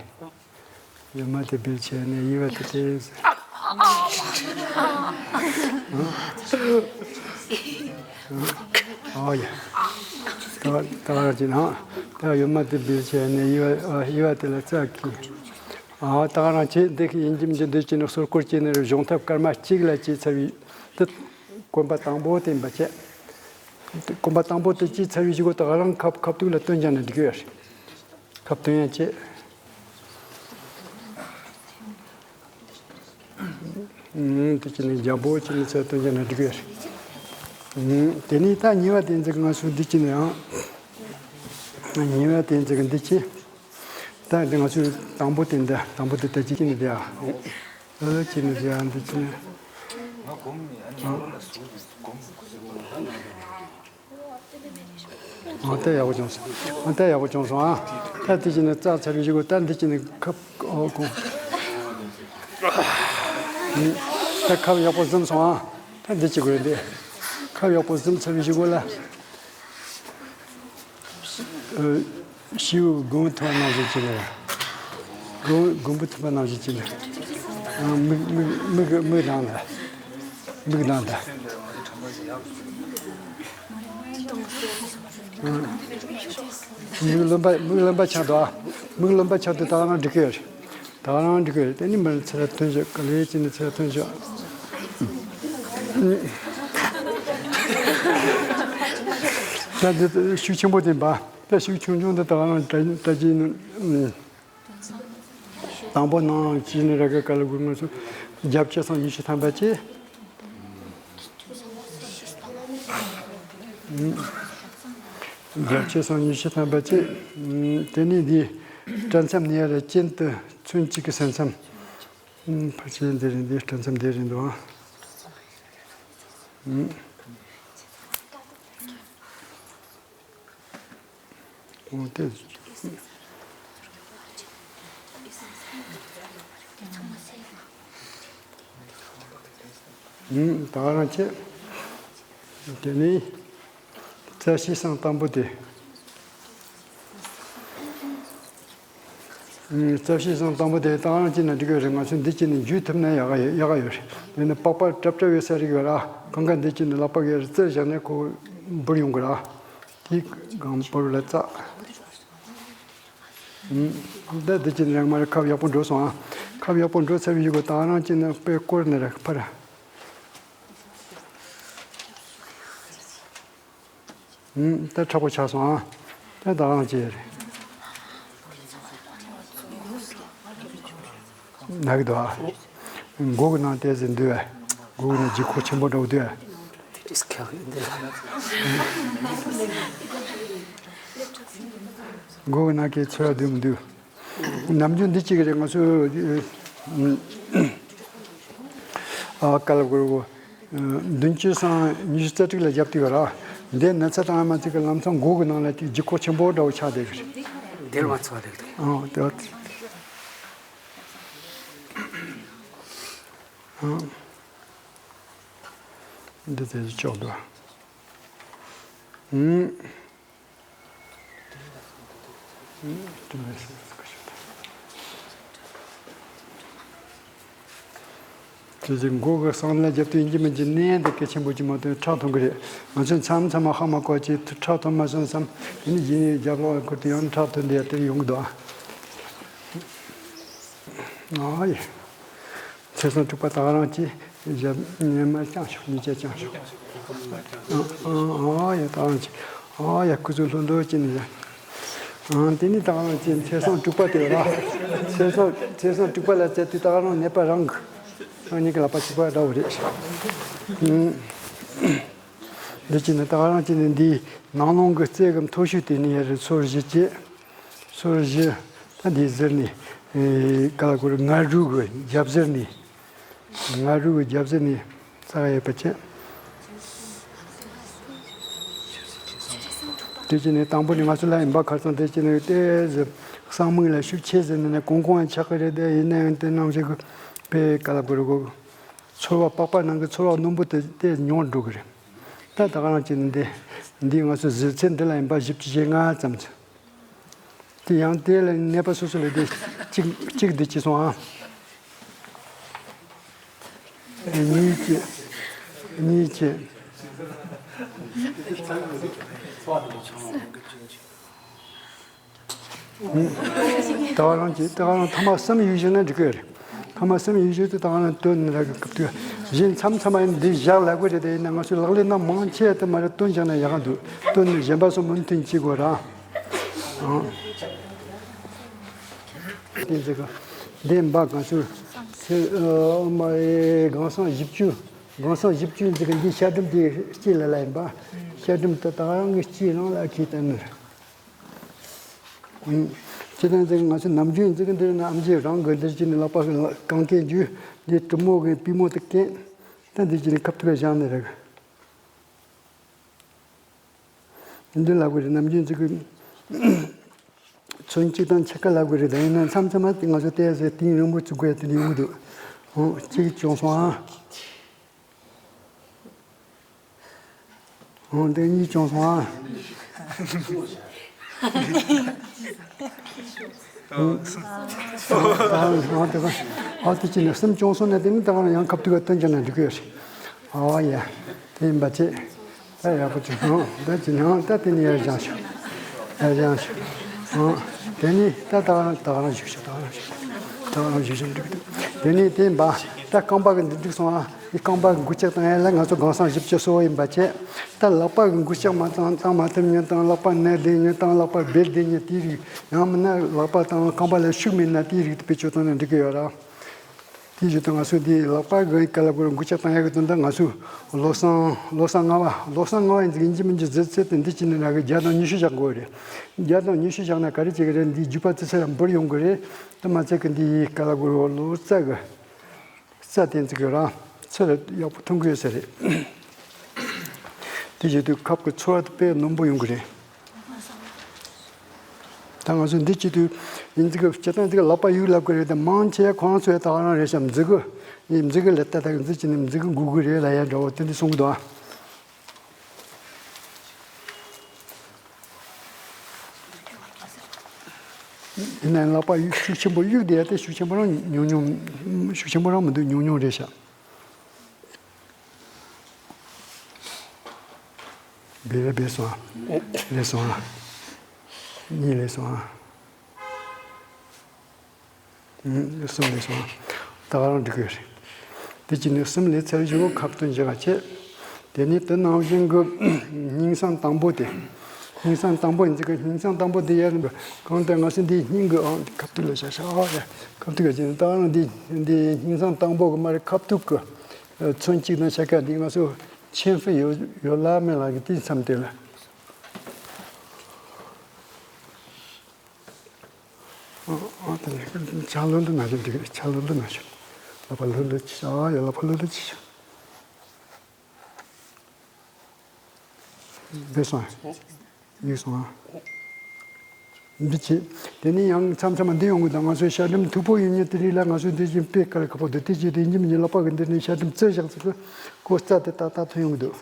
ཡོད་མ་དེ་བེ་ཆེ་ནས་ཡི་བ་དེ་དེ། ཨོ་ཡ། ད་ད་ག་རང་བྱེད་ན། ད་ཡོད་མ་དེ་བེ་ཆེ་ནས་ཡི་བ། ཨ། ཡི་བ་དེ་ལ་རྩ་གི། ཨ། ད་ག་རང་བྱེད། འདི་ཡིན་གྱི་མིན་གྱི་འདི་བྱས་ནས་སོར་སྐོར་བྱས་ནས་གཞུང་ཐབ་སྐར་མ་གཅིག་ལ་བྱས་ཚར་བའི་དེ་གོམ་པ་དང་པོ་དེ་ཡིན་པ་བྱས། གོམ་པ་དང་པོ་དེ་བྱས་ཚར་བའི་གཞུག་གུ་ད་ག་རང་ཁབ་ཁབ་ཏུ་ལ་སྟོན་བྱས་ན་འགྲིག་གི་ཡོད་རེད། ཁབ་སྟོན་ཡ་བྱེད། ཨུམ། དེ་བྱས་ནས་རྒྱལ་པོ་བྱས་ནས་ཚུར་སྟོན་བྱས་ན་འགྲིག་གི་ཡོད་རེད། ཨུམ། དེ་ནས་ད་གཉིས་པ་དེ་ཚོ་ང་ཚོ་འདི་བྱས་ནས་ཡང་། གཉིས་པ་དེ་ཚོ་གི་འདི་བྱས། ད་འདི་ང་ཚོའི་དང་པོ་དེ་འདི། དང་པོ་དེ་ད་ཅི་བྱས་ནས་འདི་ཡ། ཨོ་བྱས་ནས་འདི་ཡ་འདི་བྱས་ནས། ཨོ་ད་ཡག་པོ་བྱུང་སོང་། ཨོ་ད་ཡག་པོ་བྱུང་སོང་། ཨ། ད་དེ་བྱས་ནས་རྩ་ཚར་བའི་གཞུག་གུ་ད་འདི་བྱས་ནས་ཁབ། ཨོ་ཁོ། ད་ཁབ་ཡག་པོ་ཟིན་སོང་། ཨ། ད་འདི་བྱེད་དགོས་འདི། ཁབ་ཡག་པོ་ཟིན་ཚར་བའི་གཞུག་གུ་ལ། ཨ། ཤིའུ་གོང་ཐོག་ནང་བཞིན་བྱས་ནས། གོང་། གོང་བུ་ཐོག་ནང་བཞིན་བྱས་ནས། ཨ། མིག་མིག་མིག་མིག་ནང་ལ། མིག་ནང་ལ། ཨ། མིག་རློན་པ། མིག་རློན་པ་ཆགས་འདུག། ཨ། མིག་རློན་པ་ཆགས་འདུག། ད་ག་རང་འགྲིག་གི་ཡོད་རེད། ད་ག་རང་འགྲིག་གི་ཡོད་རེད། དེ་ནི་མར་ཚུར་ཐོན་ཤོག། ག་ལེ་བྱས་ནས་ཚུར་ཐོན་ཤོག། ད་འདི་ཤུགས་ཆེན་པོ་དེ་འབའ། ད་ཤུགས་ཆུང་ཆུང་དེ་ད་ག་རང་ད་ད་ཅི་ནི། དང་པོ་ནང་བྱས་ནས་ར་ག་ག་ལ་གུ་ང་ཚོ་རྒྱབ་ཆེ་སོང་། ཉི་ཤུ་ཐམ་པ་བྱས། རྒྱབ་ཆེ་སོང་། ཉི་ཤུ་ཐམ་པ་བྱས། དེ་ནས་འདི་སྐྲ་མཚམས་ནས་ཡར་གྱེན་དུ་ཚུན་གཅིག་གི་ས་མཚམས། ཕལ་ཆེར་འདི་རེད། འདི་སྐྲ་མཚམས་འདི་རེད་འདུག། ཨ། འོ་དེ། ད་ག་རང་བྱེད། དེ་ནས་རྩ་བཤད་སང་དང་པོ་དེ། རྩ་བཤད་སང་དང་པོ་དེ་ད་ག་རང་བྱས་ན་འགྲིག་གི་རེད། ང་ཚོས་འདི་བྱས་ནས་འཇུས་ཐུབ་ན་ཡག་ག་ཡོད། ཡག་ག་ཡོད་རེད། དེ་ནས་པགས་པ་ཀྲབ་ཀྲབ་ཡོད་ས་རིགས་ཡོད་ར། གང་ག་འདི་བྱས་ནས་ལག་པ་གིས་རྩེ་བཞག་ནས་ཁོ་འབུར་ཡོང་གི་ར། དེ་གང་བོར་ལ་བཙགས། ཨུམ། ད་འདི་ཅི་ནས་མར་ཁབ་ཡག་པོ་འགྲོ་སོང་ཨ། ཁབ་ཡག་པོ་འགྲོ་ཚར་བའི་གཞུག་གུ་ད་རང་ཅི་ནས་དཔེ་བསྐོར་ནས་ར་ཕར། ཨུམ། ད་མཁྲེགས་པོ་ཆགས་སོང་ཨ། ད་ད་རང་ཅི་རེད། ན་གི་འདུག་ཨ། མགོ་གི་ནང་བལྟས་ཟིན་འདུག་ཨ། མགོ་གི་ནང་ལྗིད་ཁོག་ཆེན་པོ་འདྲ་བོ་འདུག་ཨ། མགོ་གི་ནང་གི་ཚོས་འདུག་མི་འདུག། ནམ་རྒྱུན་འདི་གཅིག་རེད། ང་ཚོས་ཨ་ཀ་ལ་གོར་གོ་བདུན་ཅུ་སོང་ཉི་ཤུ་རྩ་དྲུག་ལ་བརྒྱབ་དུས་ར། འདི་ན་ཚ་དང་ཨ་མ་ཚིག་གི་ལམ་སང་མགོ་གི་ནང་ལ་ཏིག་ལྗིད་ཁོག་ཆེན་པོ་འདྲ་བོ་ཆགས་བསྡད་གི་རེད། འདིར་མ་ཚོ་རེད། ཨོ་དེ་བ། འདི་དེ་ཅོག་འདུག། ཨུམ། དེ་བཞིན་མགོ་གི་སང་ལ་རྒྱབ་ཏུ་ཡིན་གྱི་མིན་གྱི་གནས་འདི་གལ་ཆེན་པོ་ཅིག་མ་ཐོན་ཁྲག་ཐོན་གི་རེད། ང་ཚོས་མཚམས་མཚམས་མ་ཧ་མ་གོ་ཅིག་ཁྲག་ཐོན་མ་སོང་བསམ། དེ་ནི་ཡིན་རྒྱབ་ལོགས་ཁུར་དུ་ཡང་ཁྲག་ཐོན་དེ་ཡ་དེར་ཡོང་གི་འདུག། ཨ་ཡེ། ཚེས་བཟང་དྲུག་པ་ད་ག་རང་གྱིས་ཞབས་ཉི་མ་བརྐྱངས་ཤོག། ཉིས་བརྒྱ་བརྐྱངས་ཤོག། ཨ་ཨ་ཨ་ཡེ་ད་ག་རང་གྱིས་ཨ་ཡེ་སྐུ་གཟུགས་ལྷོད་ལྷོད་ཅིག་ནས་ཡ། ཨ་དེ་ནི་ད་ག་རང་གྱིས་ཚེས་བཟང་དྲུག་པ་དེ་ར། ཚེས་བཟང་ཚེས་བཟང་དྲུག་པ་ལ་བཙལ་དུས་ད་ག་རང་ནད་པ་རང་གི། ནང་གཉིས་ཀྱི་ལག་པ་གཅིག་པ་འདྲ་བོ་རེད། ཨུམ། འདི་གཅིག་ནི་ད་ག་རང་གཅིག་ནི་འདིའི་ནང་ལོང་གི་རྩེ་གི་མཐོ་ཤོས་དེ་ནི་ཡ་རེད། སོར་བཞི་བྱས། སོར་བཞི། ད་འདི་ཟེར་ནི། ཨེ། ག་ལ་གོ་རེད། ང་རུ་གི་རྒྱབ་ཟེར་ནི། ང་རུ་གི་རྒྱབ་ཟེར་ནི། ས་ག་ཡོད་པ་བྱས། དེ་བྱས་ནས་དང་པོ་ནི་ང་ཚོ་ལ་ཡིན་པ་ཁར་སང་དེ་བྱས་ནས་ཏོག་ཙམ་གསང་མིག་ལ་ཤུགས་ཆེ་ཟེར་ནས་ནས་གོང་གོང་ཡང་ཆགས་ཀྱི་རེད། དེ་ཡིན་ན་ཡང་དེ་ནང་བཞིན་གྱི་དཔེ་ག་ལ་གོ་རེད་གོ། ཚོར་བ་པགས་པ་ནང་གི་ཚོར་བ་རྣོན་པོ་དེ་དེ་ཉུང་འགྲོ་གི་རེད། ད་ད་ག་རང་བྱས་ནས་འདི་འདི་ང་ཚོ་གཟི་ཚད་འདི་ལ་ཡིན་པ་བཞི་བཅུ་ཞེ་ལྔ་ཙམ་ཚོད། དེ་ཡང་དེ་ལ་གནས་པ་སོ་སོ་ལ་དེ་གཅིག་གཅིག་དེ་གཅིག་སོང་ཨ། གཉིས་བྱས། གཉིས་བྱས། ད་ག་རང་གཅིག་ད་ག་རང་ཐ་མ་གསུམ་ཡོད་བཞག་ན་འགྲིག་གི་རེད། ཐ་མ་གསུམ་ཡོད་བཞག་དུས་ད་ག་རང་སྟོན་ནི་རག་གི་སྐབས་དུས་གཞན་མཚམས་མཚམས་ཡིན་འདི་བཞག་ལབ་དགོས་རེད། དེ་ཡིན་ན་ང་ཚོའི་ལག་ལེན་ནང་མང་ཆེ་དུ་མ་རེད། སྟོན་བཞག་ན་ཡག་ག་འདུག་སྟོན་ནི་གཞན་པ་སོགས་མུ་མཐུད་བྱེད་དགོས་ར། ཨང་། དེ་ཟེར་ག་འདི་འབའ་གང་ཚུལ། ཚེ་ཨ་མ་ཨེ་གང་སང་བཞི་བཅུ། གང་སང་བཞི་བཅུ་ཟེར་ག་འདི་ཤ་སྒྲུབ་དེ་སྐྱེ་ལ་ལ་ཡིན་པ། ཤ་སྒྲུབ་དེ་དག་རང་གི་སྐྱེ་རང་ལ་ཁེལ་བསྟན་ནི། ཨུམ། སྤྱིར་བཏང་ཟེར་ག་ང་ཚོ་ནམ་རྒྱུན་ཟེར་ག་འདིར་ན་ཨམ་ཆི་རང་གི་འདིར་སྐྱེ་ནི་ལག་པ་གང་གས་འཇུ་འདི་གྲུ་མོ་གི་པུས་མོ་དེ་ཀན། ད་འདི་སྐྱེ་ནི་ཁབ་ཐུག་བཞག་ནི་རེད། འདི་ལ་གོ་རེ་ནམ་རྒྱུན་ཅིག་གི་ཚོན་གཅིག་དང་ཕྱེད་ཀ་ལ་གོ་རེ་དང་ཡིན་ན་མཚམས་མཚམས་མ་དེ་ང་ཚོ་ལྟས་ཟེར་གཏིང་རིང་པོ་བཙུགས་དགོས་དེ་འདྲ་ཡོང་གི་འདུག་ཨོ་གཅིག་བྱུང་སོང་ཨ། ཨོ་འདི་གཉིས་བྱུང་སོང་ཨ། ཨོ་དེ་ག་ཨོ་དེ་ཅི་ནས་གསུམ་བྱུང་སོང་ན་དེ་ནི་ད་ག་ཡང་ཁབ་ཏུ་ག་སྟོན་ཅན་ན་འགྲིག་གི་ཡོད་རེད། ཨོ་ཡ་དེ་ཡིན་པ་ཅི། ད་ཡག་པོ་བྱུང་། ཨང་། ད་ཅི་ནང་ད་དེ་ནི་ཡར་བཞེངས་ཤོག་ཡར་བཞེངས་ཤོག་ཨང་། དེ་ནི་ད་ད་ག་རང་ད་ག་རང་བཞུགས་ཤོག་ད་ག་རང་བཞུགས་ཤོག་ད་ག་རང་བཞུགས་ཤོག་འགྲིག་འདུག་དེ་ནི་དེ་ཡིན་པ། ད་རྐང་པ་གི་འདི་འགྲིག་སོང་ཨ། ཨི་རྐང་པ་གི་འགུལ་ལྕག་བཏང་ཡ་ལ་ང་ཚོ་གང་སང་བཞི་བཅུ་སོ་ཡིན་པ་བྱས། ད་ལག་པ་གི་འགུལ་ལྕག་མ་བཏང་བཏང་མ་ཐུབ་ཉིན་དང་ལག་པ་ན་བསྡད་ཉིན་དང་ལག་པ་སྦལ་བསྡད་ཉིན་དེའི་རིགས། ཡང་མིན་ན་ལག་པ་དང་རྐང་པ་ལ་ཤུགས་མེད་ན་དེའི་རིགས་དེ་བེད་སྤྱོད་བཏང་ན་འགྲིག་གི་ཡོད་ར། དེ་བཞིན་དུ་ང་ཚོ་འདི་ལག་པ་གི་ག་ལ་གོ་རེ་འགུལ་ལྕག་བཏང་ཡག་གི་དོན་དག་ང་ཚོ་བློ་བཟང་བློ་བཟང་ལྔ་པ་བློ་བཟང་ལྔ་པ་ཡིན་ཟིག་ཡིན་གཅིག་མིན་གཅིག་ཟེར་ཚེ་དེ་འདི་གཅིག་ནི་ར་གི་བརྒྱ་དང་ཉི་ཤུ་བཞག་དགོས་རེད། བརྒྱ་དང་ཉི་ཤུ་བཞག་ན་ག་རེ་བྱེད་ཀྱི་རེད། འདིའི་རྒྱུ་པ་ཙི་ཚེ་ལ་འབུར་ཡོང་གི་རེད། དེ་མ་ཚད་ཀྱི་འདིའི་ག་ལ་གོ་རེ་བློ་རྩ་གི་རྩ་དེ་ཚིག་གི་རང་ཚེ་ལ་ཡག་པོ་ཐོན་གི་ཡོད་ས་རེད། དེ་བཞིན་དུ་ཁབ་ཀྱི་ཚོར་བ་དེ་དཔེ་རྣོན་པོ་ཡོང་གི་རེད། ད་ང་ཚོ་འདི་བྱེད་དུས་ཡིན་ཚིག་གི་སྤྱིར་བཏང་ཚིག་གི་ལག་པ་གཡུག་ལབ་ཀྱི་རེད། དེ་མང་ཆེ་ཁོ་རང་ཚོའི་ད་ག་རང་རེད་ཤག་མཛུ་གུ་ཡིན། མཛུ་གུ་ལ་ལྟ་ལྟ་གི་འཛུགས་བྱས་ནས་མཛུ་གུ་འགུལ་གི་རེད་ལབ་ཡ་འདྲ་བོ་དེ་འདྲ་གསུང་གི་འདུག་ཨ། ཡིན་ནའང་ལག་པ་གཡུག་ཤུགས་ཆེན་པོ་གཡུག་བསྡད་ཡ་དེ་ཤུགས་ཆེན་པོ་རང་ཉུང་ཉུང་། ཤུགས་ཆེན་པོ་རང་མི་འདུག་ཉུང་ཉུང་རེད་ཤག་བེ་རེ་བེ་སོང་ཨ། ལེ་སོང་ཨ། གཉིས་ལེ་སོང་ཨ། ཨུམ། གསུམ་ལེ་སོང་ཨ། ད་ག་རང་འགྲིག་གི་རེད། དེ་གཅིག་ནས་གསུམ་ལེ་ཚར་བཞི་བོ་ཁབ་ཏུ་འཇལ་བ་བྱེད། དེ་ནས་དེ་ནང་བཞིན་གྱི་སྙིང་སྲང་དང་པོ་དེ། སྙིང་སྲང་དང་པོ་ཡིན་ཚིག་གི་སྙིང་སྲང་དང་པོ་དེ་ཡར་གང་ལྟར་ང་ཚོ་འདིའི་སྙིང་གི་ཨང་ཁབ་ཏུ་ལ་བཞག་ཤག་ཨ་ཡ་ཁབ་ཏུ་ག་ཅིག་ད་ག་རང་འདི་འདི་སྙིང་སྲང་དང་པོ་གི་མ་རེད། ཁབ་ཏུ་གི་ཚོན་གཅིག་དང་ཕྱེད་ཀ་འདི་ང་ཚོ་ཆེན་ཧྥེ་ཡོད་ཡོད་ལ་མེད་ལ་གི་དེ་མཚམས་དེ་ལ། ཨ་ཨ་དེ་ནས་ཕྱག་ལྷུག་ལྷུག་ན་ཞིག་འགྲིག་རེད། ཕྱག་ལྷུག་ལྷུག་ན་ཞིག་ལག་པ་ལྷུག་ལྷུག་ཅིག་ཨ་ཡ་ལག་པ་ལྷུག་ལྷུག་ཅིག་བཟོས་སོང་། ཡིག་སོང་ཨ། འདི་བྱེད། དེ་ནས་ཡང་མཚམས་མཚམས་འདི་ཡོང་གི་འདུག་ང་ཚོའི་ཤ་འགྲམ་མཐུག་པོ་ཡོད་མཁན་དེ་རིགས་ལ་ང་ཚོས་འདི་བཞིན་དཔེ་དཀར་ཁ་པོ་འདུག་དེ་བྱེད་དུས་ཡིན་གཅིག་མིན་གཅིག་ལག་པ་གི་འདི་ནས་ཤ་འགྲམ་བཙིར་བཞག་ཚེ་ཁོ་རྩ་དེ་ཏག་ཏག་ཐོན་ཡོང་གི་འདུག་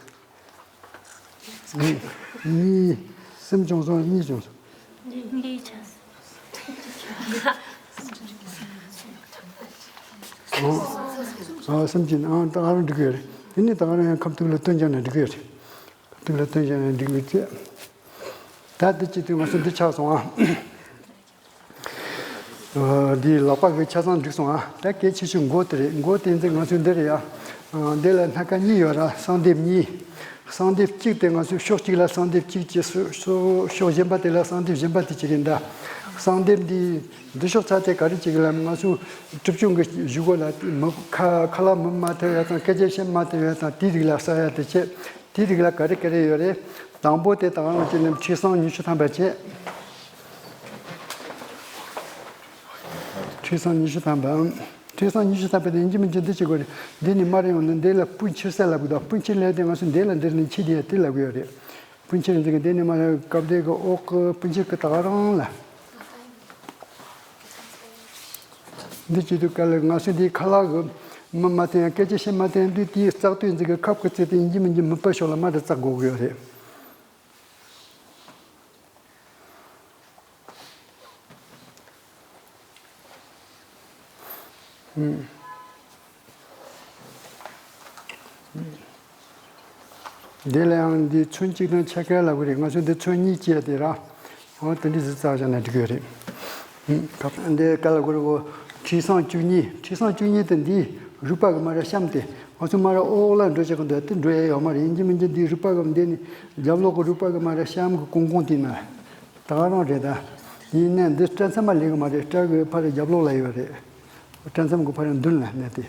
གཉིས། གསུམ་བྱུང་སོང་། གཉིས་བྱུང་སོང་། འདི་འདི་ཆགས་སོང་། ཨ་གསུམ་གྱིས་ཨ་ད་ག་རང་འགྲིག་གི་རེད། དེ་ནས་ད་ག་རང་ཡང་ཁབ་ཏུ་ལ་སྟོན་བྱས་ན་འགྲིག་གི་རེད། ཁབ་ཏུ་ལ་སྟོན་བྱས་ན་འགྲིག་གི་རེད། ད་འདི་བྱེད་དུས་ང་ཚོ་འདི་ཆགས་སོང་ཨ། འདིའི་ལག་པ་གི་ཆ་ཚང་འགྲིག་སོང་ཨ། ད་གལ་ཆེ་ཤོས་མགོ་དེ་རེད། མགོ་དེ་ཚོ་ང་ཚོའི་འདི་རེད་ཡ། འདི་ལ་སྣ་ཁ་གཉིས་ཡོད་ར། གསང་སྡེབ་གཉིས། གསང་སྡེབ་གཅིག་དེ་ང་ཚོའི་ཕྱོགས་གཅིག་ལ་གསང་སྡེབ་གཅིག་བྱས། ཕྱོགས་གཞན་པ་དེ་ལ་གསང་སྡེབ་གཞན་པ་དེ་གཅིག་རེད་ད། གསང་འདེབས་འདི་འདི་ཤོག་ཚ་དེ་ག་རེ་བྱེད་གི་ལ། ང་ཚོ་གྲུབ་ཆུང་གི་གཞུག་གུ་ལ་མི་ཁ་ཁ་ལག་མི་མ་ཐེབས་ཡ་དང་སྐད་ཆ་བཤད་མ་ཐེབས་ཡ་དང་དེའི་རིགས་ལ་ཟ་ཡ་དེ་བྱེད། དེའི་རིགས་ལ་ག་རེ་ག་རེ་ཡོད་རེད། དང་པོ་དེ་ད་ག་རང་བྱས་ནས་ཁྲི་སྲང་ཉི་ཤུ་ཐམ་པ་བྱེད། ཁྲི་སྲང་ཉི་ཤུ་ཐམ་པའམ། ཁྲི་སྲང་ཉི་ཤུ་ཐམ་པ་དེ་ཡིན་གཅིག་མིན་གཅིག་འདི་བྱེད་དགོས་རེད། འདི་ནས་མར་ཡོང་ན་འདི་ལ་སྤུན་ཆེ་ས་ལབ་གི་འདུག་སྤུན་ཆེ་ལས་དེ་ང་ཚོ་འདི་ལ་འདིར་ནས་ཕྱི་དེ་ཡ་དེ་ལབ་གི་ཡོད་རེད། སྤུན་ཆེ་འཛིན་གི་དེ་ནས་མར་སྐབས་དེ་གི་འོག་གི་སྤུན་ཆེ་གི་ད་ག་རང་ལ། འདི་བྱེད་དུས་ག་ལ་ང་ཚོ་འདིའི་ཁ་ལག་གི་མི་མ་བསྟན་ཡང་སྐད་ཆ་བཤད་མ་བསྟན་དུས་དེའི་བཙག་དུས་འཛིན་གི་ཁབ་ཀྱི་རྩེ་དེ་ཡིན་གཅིག་མིན་གཅིག་མིད་པ་ཤོག་ལ་མར་དུ་བཙག་དགོས་གི་ཡོད་རེད། འདི་ལ་ཡང་འདི་ཚོན་གཅིག་དང་ཕྱེད་ཀ་ལབ་གི་རེད། ང་ཚོ་འདི་ཚོན་གཉིས་བཅད་དེ་ར། འོ་དེ་འདྲ་ཟིག་བཙག་བཞག་ན་འགྲིག་གི་རེད། འདི་ག་ལ་གོ་རེ་གོ། ཁྲི་སྲང་བཅུ་གཉིས། ཁྲི་སྲང་བཅུ་གཉིས་དེ་འདི་རུས་པ་གི་མ་ར་གཤམ་དེ། ང་ཚོ་མ་ར་འོག་ལ་འགྲོ་བྱེད་གི་འདུག་དེ་འགྲོ་ཡ་ཡོད་མ་རེད། ཡིན་གཅིག་མིན་གཅིག་འདི་རུས་པ་གི་འདི་ནི་རྒྱབ་ལོགས་གི་རུས་པ་གི་མ་ར་གཤམ་གི་ཀོང་ཀོང་དེ་ན། ད་ག་རང་རེད་ད། ཡིན་ནའི་འདི་སྐྲ་མཚམས་མ་ལེགས་གི་མ་རེད། སྐྲ་གི་ཕར་རྒྱབ་ལོགས་ལ་ཡོད་རེད། སྐྲ་མཚམས་གི་ཕར་མདུན་ལ་གནས་ཏེ།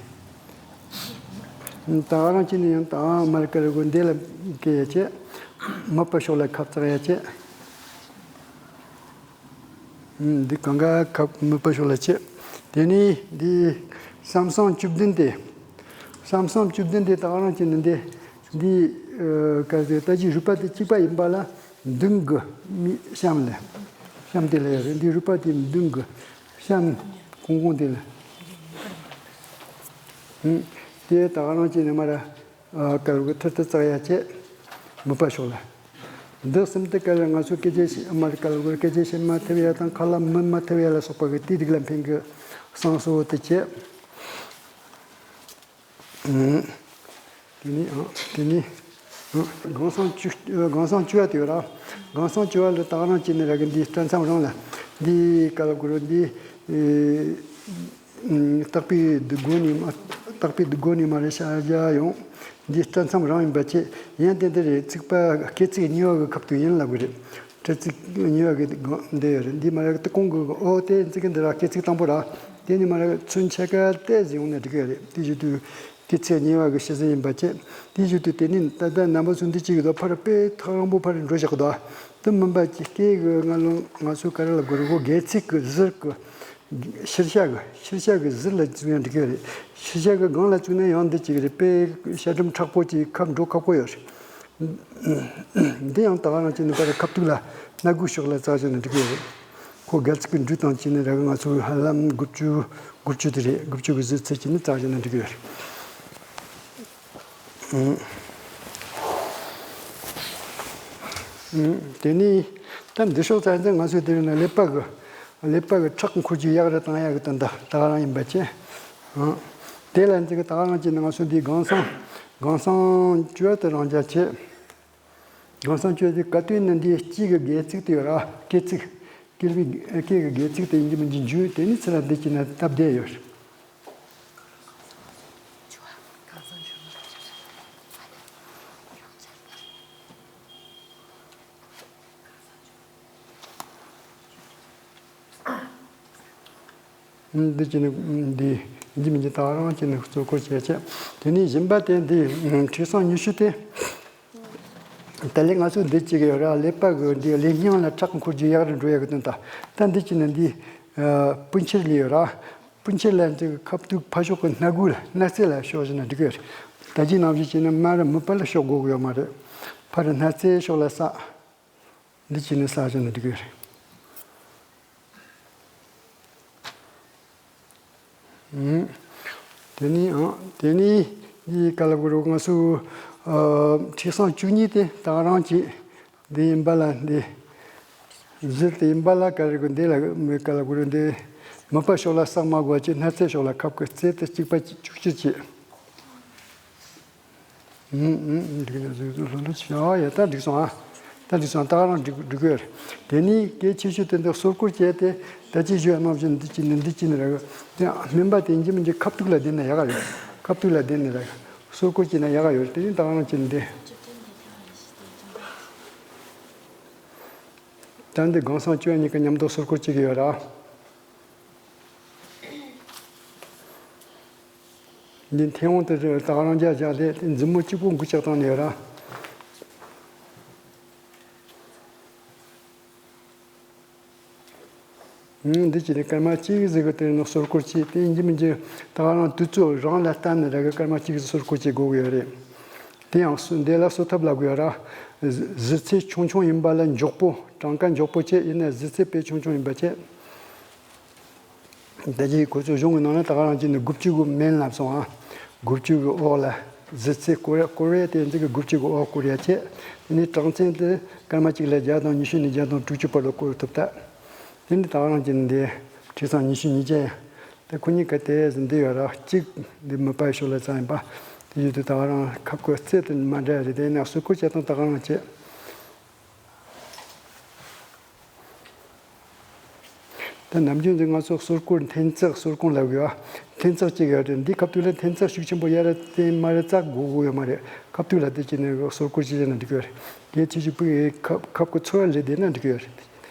ད་ག་རང་ཅི་ནས་ཡང་ད་མར་ཀ་ར་གོ་འདི་ལ་སྐྱེ་ཡ་བྱེད། མིད་པ་ཤོག་ལ་ཁབ་བཙག་ཡ་བྱེད། འདི་གང་ག་ཁབ་མིད་པ་ཤོག་ལ་བྱེད། དེ་ནས་འདི་ས་མཚམས་བཅུ་བདུན་དེ། ས་མཚམས་བཅུ་བདུན་དེ་ད་ག་རང་ཅི་ནས་འདི། འདི་ག་རེ་ད་ཅི་རུས་པ་དེ་གཅིག་པ་ཡིན་པ་ལ། མདུན་གི་མི་གཤམ་ལ། གཤམ་དེ་ལ་ཡོད་རེད། འདི་རུས་པ་དེ་མདུན་གི་གཤམ་ཀོང་ཀོང་དེ་ལ། དེ་ད་ག་རང་བྱས་ནས་མར་ཀ་ལ་གོ་ཐུར་དུ་བཙག་ཡ་བྱེད། མིད་པ་ཤོག་ལ། འདི་སེམས་གཏད་ཀ་ལ་ང་ཚོ་སྐད་ཆ་བཤད་མར་ཀ་ལ་གོ་སྐད་ཆ་བཤད་མ་ཐེབས་ཡ་དང་ཁ་ལག་མིད་མ་ཐེབས་ཡ་ལ་སོགས་པ་གི་དེའི་རིགས་ལ་ཕན་གི་བསང་གསོལ་དེ་བྱེད། དེ་ནི་ཨ། དེ་ནི་ཨ། སྒང་སང་བཅུ་སྒང་སང་བཅུ་བ་དེ་ཡོད་ར། སྒང་སང་བཅུ་བ་ལ་ད་ག་རང་བྱས་ནས་ར་གི་འདི་སྐྲ་མཚམས་རང་ལ། འདི་ཀ་ལ་གོ་ར་འདི། ཨེ། ཨུམ། སྟག་པའི་སྡུག་སྒོ་ནས་མ། སྟག་པའི་སྡུག་སྒོ་ནས་མ་རེད་ཤ་རྒྱ་ཡོང་། འདི་སྐྲ་མཚམས་རང་ཡིན་པ་བྱས། ཡང་དེ་འདི་རེད། ཚིགས་པ་སྐེ་ཚིགས་གཉིས་པ་གི་ཁབ་ཏུ་ཡིན་ལབ་གི་རེད། སྐྲ་ཚིགས་གཉིས་པ་གི་སྒང་འདི་ཡོད་རེད། འདི་མ་རེད་ཏི་ཀོང་གི་ཨོ་དེ་ཚིགས་འདི་ར་སྐེ་ཚིགས་དང་པོ་ར། དེ་ནི་མ་རེད་ཚོན་ཆ་ག་དེ་ཟིན་ཡོང་ན་འགྲིག་གི་རེད། དེ་བཞིན་དུ་སྐེ་ཚིགས་གཉིས་པ་གི་ཤི་ཟིན་ཡིན་པ་བྱས། དེ་བཞིན་དུ་དེ་ནི་ད་ལྟ་རྣམ་པ་ཚོ་འདི་གཅིག་གི་དོ་ཕར་དཔེ་ཐག་རིང་པོ་ཕར་འགྲོ་བཞག་གི་དོ། དེ་མིན་པ་ཅིག་སྐེ་གི་ང་ལོ་ང་ཚོ་ག་རེ་ལ་གོ་རེ་གོ་སྒལ་ཚིགས་གི་ཟུར་གི་ཤར་ཤ་གི་ཤར་ཤ་གི་ཟུར་ལ་བཙུགས་ཡང་འགྲིག་གི་རེད། ཤར་ཤ་གི་སྒང་ལ་བཙུགས་ན་ཡང་འདི་གཅིག་རེད། དཔེ་ཤ་སྒྲིམ་མཁྲེགས་པོ་ཅིག་ཁབ་འགྲོ་ཁག་པོ་ཡོད་རེད། འདི་ཡང་ད་ག་རང་བྱས་ནས་པར་ཁབ་ཏུག་ལ་སྣ་དགུ་ཤོག་ལ་བཙག་བྱས་ནས་འགྲིག་གི་རེད། ཁོ་སྒལ་ཚིགས་ཀྱི་འབྲུ་དང་བྱས་ནས་ར་གི་ང་ཚོ་ཧ་ལམ་དགུ་བཅུ་དགུ་བཅུ་དེ་རེད། དགུ་བཅུ་གི་ཟུར་ཚད་བྱས་ནས་བཙག་བྱས་ནས་འགྲིག་གི་རེད། དེ་ནས་ད་འདི་ཤོག་ཚ་ཚ་ང་ཚོས་དེ་རིང་ནས་ཀླད་པ་གི་ཀླད་པ་གི་ཁྲག་འཁོར་རྒྱུ་ཡག་རུ་བཏང་ཡག་གི་དོན་དག་ད་ག་རང་ཡིན་པ་བྱས། དེ་ལ་འཛིན་གི་ད་ག་རང་བྱས་ནས་ང་ཚོ་འདིའི་སྒང་སང་སྒང་སང་བཅུ་བ་དུ་རང་འཇགས་བྱས། སྒང་སང་བཅུ་བ་དེ་ག་དུས་ནི་འདིའི་དཀྱིལ་གི་སྒལ་ཚིགས་དེ་ཡོད་ར་སྐེ་ཚིགས། སྐེ་བའི་སྐེ་གི་སྒལ་ཚིགས་དེ་ཡིན་གྱི་མིན་གྱི་འཇུས་དེ་ནི་ཚུར་ལ་འདི་གྱི་ནི་སྟབས་བདེ་ཡོད། འདི་གྱི་ནི་འདི་ཡིན་གྱི་མིན་གྱི་ད་རང་གྱི་ནི་གཙོ་བཀོད་བྱས་བྱས། དེ་ནས་བཞིན་པ་དེ་འདི་ཁྲི་སྲང་ཉི་ཤུ་སྟེ། ད་ལན་ང་ཚོ་འདི་གཅིག་ཡོད་ར་ཀླད་པ་གི་འདི་ལས་སྙིང་ལ་ཁྲག་འཁོར་རྒྱུ་ཡག་རུ་འགྲོ་ཡག་གི་དོན་དག་ད་འདི་གྱི་ནི་འདི་སྤུན་མཆེད་ལ་ཡོད་ར། སྤུན་མཆེད་ལ་འདི་ཁབ་ཏུག་ཕ་ཤོག་གི་སྣ་དགུ་ལ་སྣ་རྩེ་ལ་ཤོག་བཞིན་ན་འགྲིག་གི་ཡོད་རེད། ད་ཅི་ནང་བཞིན་བྱས་ན་མ་ར་མིད་པ་ལ་ཤོག་དགོས་གི་ཡོད་མ་རེད། ཕ་ར་སྣ་རྩེ་ཤོག་ལ་ས། འདི་བྱས་ནས་ས་བཞིན་ན་འགྲིག་གི་ཡོད་རེད། དེ་ནི་ཨང་དེ་ནི་འདི་ག་ལ་གོ་རུ་ང་ཚོ་ཁྲི་སྲང་བཅུ་གཉིས་དེ་ད་རང་གཅིག་འདི་ཡིན་པ་ལ་འདི་ཟུར་དེ་ཡིན་པ་ལ་ག་རེ་གོ་འདི་ལ་མི་ག་ལ་གོ་རུ་འདི་མིད་པ་ཕྱོགས་ལ་ས་མ་གོ་ཅིག་སྣ་རྩེ་ཕྱོགས་ལ་ཁབ་ཀྱི་རྩེ་དེ་གཅིག་པ་བཅུ་གཅིག་བྱས། འདི་ལ་ཟུག་ཟུག་ལྷོད་ལྷོད་བྱས། ཨ་ཡ་ད་འགྲིག་སོང་ཨ། ད་འགྲིག་སོང་ད་ག་རང་འགྲིག་འགྲིག་གི་ཡོད་རེད། དེ་ནས་སྐད་ཆེ་ཤོས་དེ་འདི་སོར་སྐོར་བྱས་ཏེ་ད་ཅི་ཞུ་ཡ་ནང་བཞིན་འདི་གཅིག་ནས་འདི་གཅིག་ནས་རེད། དེ་སྨན་པ་དེ་ཡིན་གྱི་མིན་གྱི་ཁབ་ཏུག་ལ་བསྡད་ན་ཡག་ག་ཡོད། ཁབ་ཏུག་ལ་བསྡད་ན་རེད། སོར་སྐོར་བྱས་ན་ཡག་ག་ཡོད་རེད། དེ་ནས་ད་ག་རང་བྱས་ནས་འདི། ད་འདི་སྒང་སང་བཅུ་གཉིས་ཀ་མཉམ་དུ་ཟུར་བཀོལ་བྱེད་ཀྱི་ཡོད་ར། འདི་མཐེ་བོང་དེ་ད་ག་རང་རྒྱ་བཞག་སྟེ་མཛུབ་མོ་གཅིག་པོ་འགུལ་བཅུག་བཏང་ནས་ཡོད་ར། འདི་བྱས་ནས་སྐར་མ་གཅིག་ཟིག་གི་དེ་ནི་ཟུར་བཀོལ་བྱས་ཏེ་ཡིན་གཅིག་མིན་གཅིག་ད་ག་རང་དུས་ཚོད་རང་ལ་བལྟས་ནས་ར་གི་སྐར་མ་གཅིག་ཟུར་བཀོལ་བྱེད་དགོས་ཀྱི་ཡོད་རེད། དེ་ཡང་སུ་འདི་ལ་གསོ་ཐབས་ལབ་དགོས་ཡོད་ར། གཟི་ཚད་ཆུང་ཆུང་ཡིན་པ་ལ་མགྱོགས་པོ་གྲངས་ཀ་མགྱོགས་པོ་བྱས། ཡིན་ན་གཟི་ཚད་དཔེ་ཆུང་ཆུང་ཡིན་པ་བྱས། ད་ཅི་ཁོ་ཚོ་གཞུང་གི་ནང་ན་ད་ག་རང་བྱས་ནས་དགུ་བཅུ་གི་མན་ལབ་སོང་ཨ། དགུ་བཅུ་གི་འོག་ལ་གཟི་ཚད་བསྐོར་ཡ་བསྐོར་ཡ་དེ་ཚོ་གི་དགུ་བཅུ་གི་འོག་བསྐོར་ཡ་བྱས། དེ་ནས་གྲངས་ཚད་དེ་སྐར་མ་གཅིག་ལ་བརྒྱ་དང་ཉི་ཤུ་ནས་བརྒྱ་དང་དྲུག་ཅུ་བར་དུ་བསྐོར་ཐུབ་ད། དེ་ནས་ད་ག་རང་བྱས་ནས་འདི་ཁྲི་སང་ཉི་ཤུ་ཉིས་བརྒྱ་ཡ། དེ་ཁོ་གཉིས་ཀ་དེ་འདི་ཡོད་ར། གཅིག་འདི་མི་པའི་ཤོག་ལ་བཙལ་ཡིན་པ། དེ་ཡོད་དུས་ད་ག་རང་ཁབ་ཀྱི་རྩེ་དེ་མ་འདྲ་རེད། དེ་ནས་ཟུར་བཀོལ་བྱེད་སྟངས་ད་ག་རང་བྱས། ད་ནམ་རྒྱུན་འདི་ང་ཚོ་ཟུར་བཀོལ་འཐེན་ཚེག་ཟུར་བཀོལ་ལབ་ཡོད། འཐེན་ཚེག་ཅིག་ཡོད་རེད། འདི་ཁབ་ཏུ་ལ་འཐེན་ཚེག་ཤུགས་ཆེན་པོ་ཡར་བཏང་མར་བཙག་དགོས་དགོས་ཡོད་མ་རེད། ཁབ་ཏུ་ལ་དེ་བྱས་ནས་ཟུར་བཀོལ་བྱེད་ན་འགྲིག་གི་ཡོད་རེད། དེ་ཆེ་ཆུང་པོའི་ཁབ་ཁབ་ཀྱི་ཚོར་བ་ལས་བསྡད་ན་འགྲིག་གི་ཡོད་རེད།